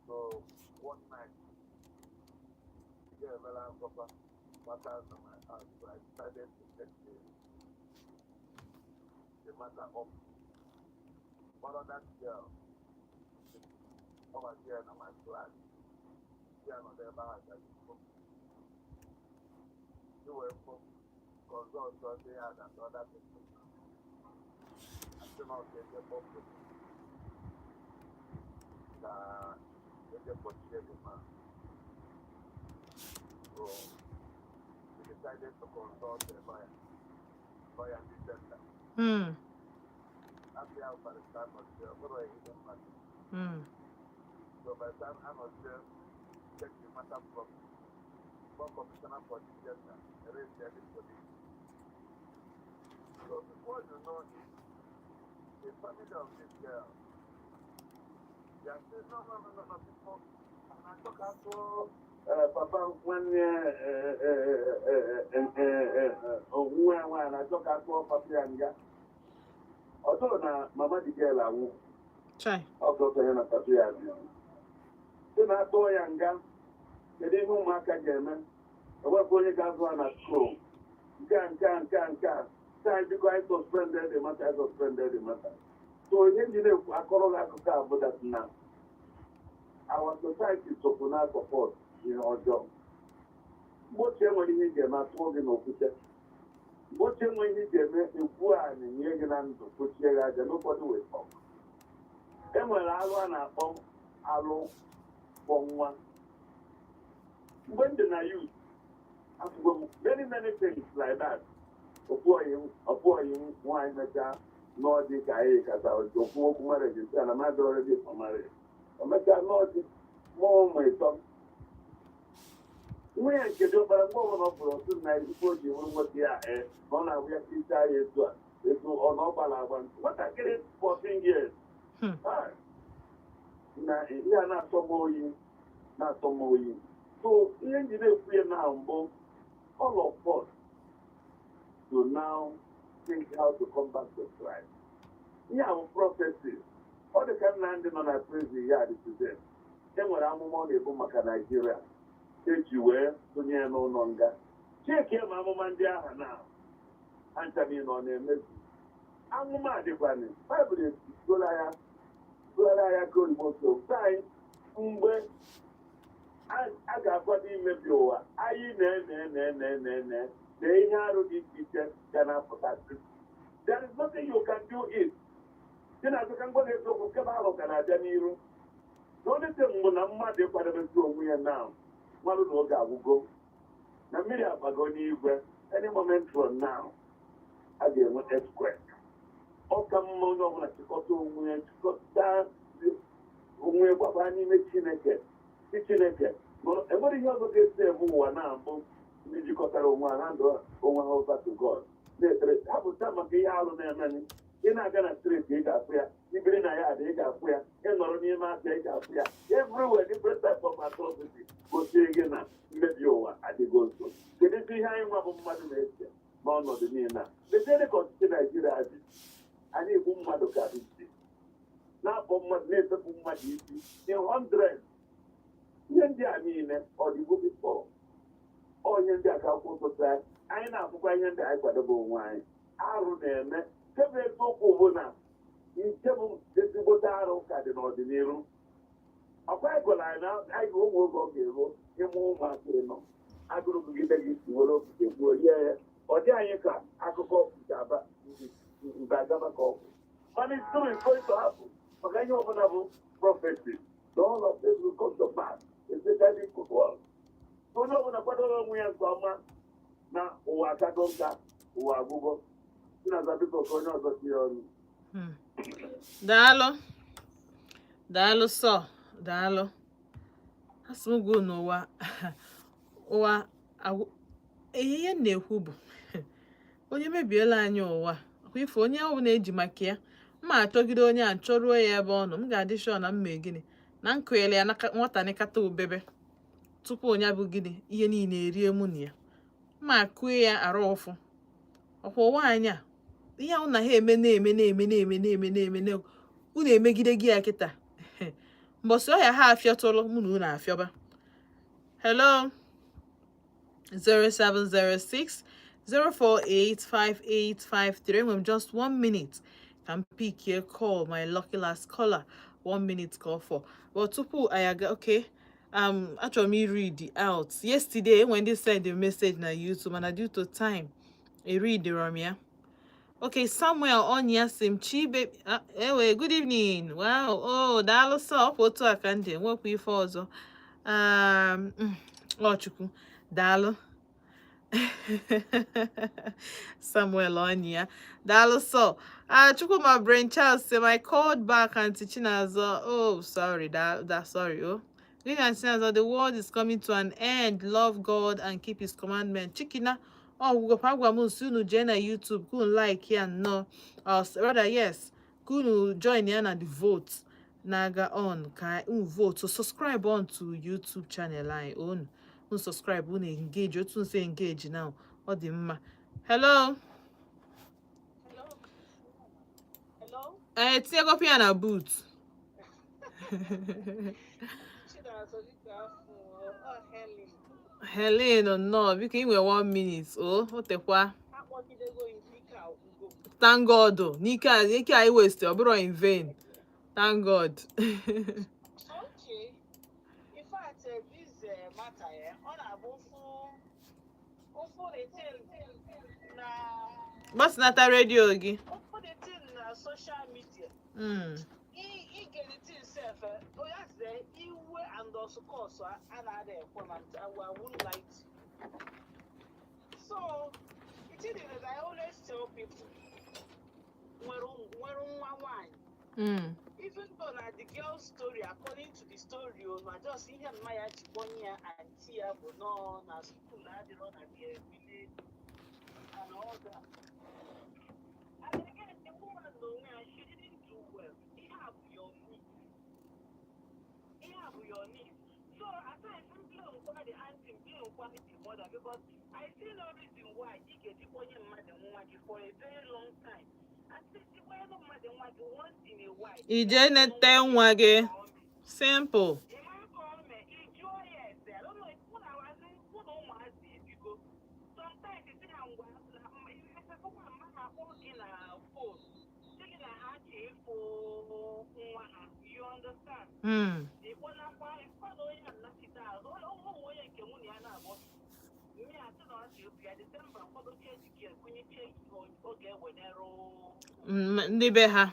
So one night, ga-emela akwụkwọ gbata na my house, so I decided to take the matter up. Follow that girl over there na my flat. Ya nọ n'ebe ahụ ka you wee fụ consult ndị ya na the other people. Asị na ọ ga-eje kpọpụ ka eje kpọchie the man. So we decided to consult a lawyer, lawyer ndị center. After ya barrister nọchie, ọ bụrụ ihe mmadụ. So by the time anọchie, check the matter from one commissioner for the gender, arrange the police. So before you know it, The family of this girl, they are saying, No, no, no, no, no, people. And I talk to papa nwanne nwa ya nwaanyị na-achọ ka atụọ papa ya nga. Ọ tụrụ na mama the girl anwụ. Chai. Ọ sọsọ ya na papa ya bi sị na atụọ ya nga, kedu ihe ụmụaka ga-eme? Enwekwa onye ga-azụ ha na school. Nke a, nke a, nke a, nke a sị anyị, biko, anyị suspended the matter, anyị suspended the matter. So ihe ndị na-ekwu akọrọ gị akụkọ a bụ that na our society sokwu na support ihe ọjọọ. Mgbochi enwere ihe ị ga-eme, atụọ gị n'okwute. Mgbochi enweghị ihe ị ga-eme, ekwu anyị nye gị na ndụ, kpochie gị aja n'ụfọdụ wee talk. E nwere alụ a na-akpọ alụ kpọ nwa. Mgbe m dị na youth, afụgo m many, many things like that. Ofu oyi m nwaanyị mechaa n'ọdị ka anyị kata okwu okwu marriage, sị na mmadụ already for marriage. O mechaa n'ọdị mụọ ụmụ ịtọ. Nwa ya nke dị ọkpara, mgbe ọbụla ọ pụrụ ọtụ na ife o ji nwere nwoke ya, ee, na ọ na-abụ ya ka ya etu a etu ọ na ọ gbara agba nwatakịrị 14 years. Ah, na ihe a na-atọ m oyi, na-atọ m oyi. So ihe nji na-ekwu ya na mbụ, all of us to now think how to come back to Christ. Ihe a bụ prophecy. Ọ dị ka nna ndị nọ na prison ya dị today, e nwere amụma ọ na-ebu maka Naijiria eji wee tụnye ya n'ụlọ nga. Chekie ma amụma ndị ahụ na ha ncha niile ọ na-emezu. Amụma dịkwanị, Baịbụl egola ya, gụọra ya ka oyibo. So anyị mgbe a ga-akwado imebi ụwa anyị na-ene na ihe arụ dị iche iche ga na-apụtasị. There is nothing you can do it. Dị na azụ ka ngwa eziokwu nke bụ ahụ ka na-abịa n'iru. Na onye thing bụ na mmadụ ịkwadebezi onwe ya na mmadụ na oge agwụgo, na mmiri abago n'igwe. Any moment from now a ga-enwe earthquake. Ọ ka mma onye ọbụla chịkọta onwe ya, chịkọta onwe ya, gbaba n'ime Chineke. Si Chineke enwere ihe ọzọ ga-esi eme ụwa na-abụ ndị jikọtara onwe ha na ndụ onwe ha over to God, na-ekpere ha pụta maka ihe arụ na-eme. Ị na-aga na street, ị ga-afụ ya. Ibiri na ya adị, ị ga-afụ ya. Ị nọrọ n'ime afịa, ị ga-afụ ya. Everywhere, different type of atrocity gosiri gị na mmebi ụwa adịgo nso. Kedu ihe anyị nwa bụ mmadụ na-eche n'ọnọdụ niile a? Leziere ka ọchịchị Naijiria dị. Anyị egbu mmadụ ka isi na-akpọ mmadụ, na-efepụ mmadụ isi in hundred. Ihe ndị a niile ọ dịgo before. Onye ndị a ka akwụkwọ nsọ sị anyị na-afụkwa ihe ndị anyị kwadobe onwe anyị. Arụ na-eme. Nke bụ eziokwu bụ na nke bụ ezigbote arụ ka dị n'ọdịnihu. Ọkwa anyị gwara anyị na anyị ga ụmụ oge ọ ga-eruo ịmụ ụmụaka ịnọ, agụrụ gụgide gị si were okike gbuo rie ya. Ọ dị anyị ka akụkọ nke aba mba agaba ka ọgwụ, mana it's true, it's going to happen, maka ihe ọbụla bụ prophecy na all of this will come to pass, especially in football. Onye ọbụla kwadoro onwe ya nke ọma na ụwa akago nka, ụwa agwụgo. Chinaza, biko, ka onye ọzọ tinye ọnụ. Daalụ, daalụ sọ, daalụ. Asị m gwa n'ụwa ụwa ihe m na-ekwu bụ onye mebiela anyị ụwa. Ọkwa ife onye ọbụla eji maka ya mma achọgide onye a chọruo ya ebe ọ nọ, m ga-adị sure na m mee gịnị na m kụnyere ya n'aka nwata n'ịkata ubebe tupu onye bụ gịnị ihe niile erie mụ na ya mma akụe ya arụ ụfụ. Ọkwa ụwa anyị a, ihe ahụ na ha eme na-eme na-eme na-eme na-eme na-eme na unu emegide gị ya kịta, mbọsị ọhịa ha afịọtụrụ mụ na unu afịọba. Hello, 0706 048 5853. Enwere m just one minute ka m pick a call, my lucky last caller. One minute call for, but tupu anyị aga, okay, achọrọ m read out yesterday when they send a message na YouTube, mana due to time e read m ya. Okay, Samuel Onya sim chi baby. Ewe, good evening. Wow. Oh, daalụ sọ. Ọ bụ otu a ka ndị nwekwa ife ọzọ. Ọ Chukwu, daalụ. Samuel Onya. Daalụ sọ. Ah, Chukwuma Brain Charles say my called back, Auntie Chinazo. Oh, sorry, that sorry. Oh. Good, Auntie Chinazo, the world is coming to an end. Love God and keep his commandment. Chikina. Oh, agwa m nsi unu jee na YouTube ka unu like ya nnọọ. Rather, yes, Ka unu join ya na the vote na-aga on, ka unu vote. So subscribe on to YouTube channel anyị. Unu subscribe, unu engage otu nsi engage now. Ọ dị mma. Hello. Hello? Hello? Ee, tinyegokwa ya na boot. Chinazọ, biko, afọ ọ Helen. Helen, nnọọ. Biko, ị nwere one minute o o tekwa. Akpọgidego ike agwụgo m. Thank God o, n'ike a, ike a waste, ọ bụrụ in vain. Thank God. Okay. In fact, this matter, ọ na-abụ ụfụ the thing na Gbasinata redio gị. Ụfụ the thing na social media. I get the thing sef, onye asị iwe and ọsụkọsụ a na-ada ekwe ma I won't lie to you. So, the thing is that I always tell people nwere nwa nwanyị, even though na the girl story, according to the story o, na just ihe mma ya ji kpọnye ya aunty ya bụ nọọ na school adịrọ na their village and all that. And again, the woman n'onwe ya, she didn't do well. Ihe a bụ your niece, ihe a bụ your niece. So at times m blame kwa the aunty, m blame kwa the mother, because I see no reason why ị ga-eji kpọnye mmadụ nwa gị for a very long time. At least ịkpọnye mmadụ nwa gị once in a while. Ije nete nwa gị. Simple. Ị mara ka ọ mee, ị jụọ ya ese. I don't know, mụ na mụ na ụmụazị ebigo. Sometimes isi ha ngwa na efefekwa mma ha akpọ gị na phone, sị gị na ha chọ ịfụ nwa ha. You understand? Mm. Ịkpọnakwa ịfụkwa na onye a nnachite azụ ụmụ onye nke mụ na ya na-abụ mmiri asị na ọ chọ ịfụ ya Disemba kwadochie ejike kwụnyeche ọ ga-ewenerụ Ndị be ha.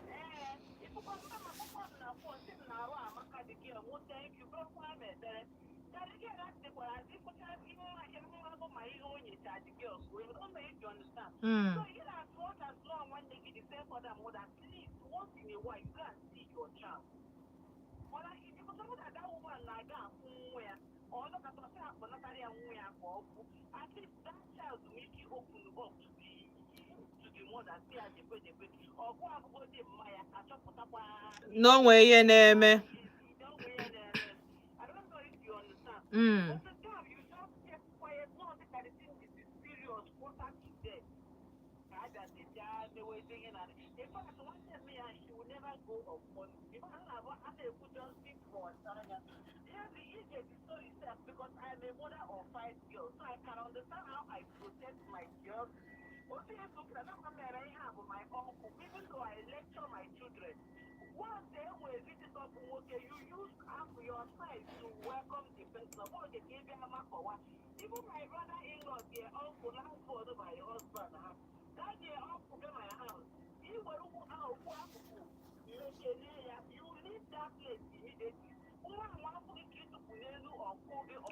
Ee, ịfụkwa mma ma akwụkwọ m na phone sị m na arụ amaka dị gị mụ, thank you, bụrụkwa m ekpere ka dị gị na dịkwara ịfụcha ihe nwa mmadụ ma ihe o nyecha dị gị ọsụ. I don't know if you understand. So you know, as much as law nwanne gị, the same father and mother, at least once in a while you go and see your child. Mana ịjikọta na that woman na-aga afụ nwa ya, ọ nọkọta sị akpọnatara ya nwa ya ka ọ fụ. At least that child nwere ike open up to the mother, sị ya jekwe jekwe ọgụ abụgo dị mma ya achọpụtakwa Na o nwee ihe na-eme. na o nwee ihe na-eme. I don't know if you understand. Mm. But the time you just kept quiet, not that the thing is serious, quarter to death. Ka a bịazi bịa mewezi ihe na in fact, nwanne m ya, she will never go on money. In fact, a na-abụ a na-ekwu just big for anya. Ihe the ije the story sef, because I am a mother of five girls, so I can understand how I protect my girls. Otu esi na m mere ihe a bụ my uncle, even though I lecture my children. Once e nwere visitor bụ nwoke, you use up your side to welcome the person. Ọ bụrụ ka ị bịa makọwa. Even my brother-in-law, their uncle, last born my husband ha. That their uncle bịa my house. Ị were ụkwụ ahụ kwụ akụkụ mechie ya, you leave that place immediately. Nwa ahụ afụghị ka ịtụpụ n'elu ọkụ gị ọ.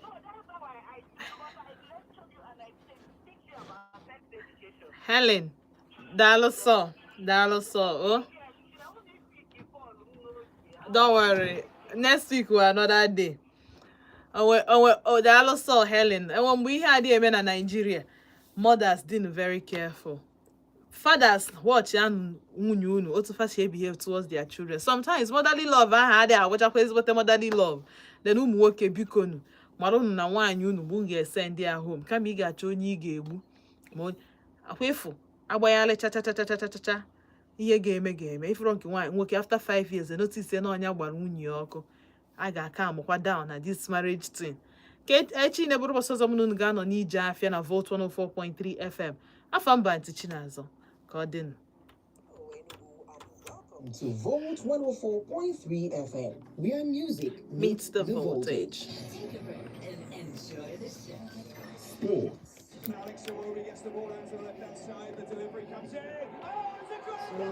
No, that's how I because I lecture you and I teach you about sex education. Helen, daalụ sọ, daalụ sọ o. Yes, I won't pick call m n'oge. Don't worry, next week or another day. Onwe onwe o. Daalụ sọ, Helen. Enwe mgbe ihe adịghị eme na Nigeria. Mothers, dị very careful. Fathers, watch ya nwunye unu otu fa si behave towards their children. Sometimes motherly love ahụ adịghị agwachakwa ezigbote motherly love. Then ụmụ nwoke, bikonu, mara unu na nwaanyị unu bụ ga-ese ndị a home kama ị ga-achọ onye ị ga-egbu ma akwa ịfụ agbaghalị chachachachachacha. Ihe ga-eme ga-eme ifuru nke nwaanyị nwoke after 5 years notice na ọnya gbara nwunye ya ọkụ, a ga-aka amụkwa down na this marriage thing. Ka echi na-eburu ụbọchị ọzọ, mụ na unu ga-anọ n'ije afịa na Volt 104.3 FM. Afọ mba ntị Chinazọ ka ọ dịnụ. To Volt 104.3 FM, where music meets the voltage. Take a break and enjoy the show. Sports. Alex Iwobi gets the ball down to the left hand side. The delivery comes in. Oh, it's a goal!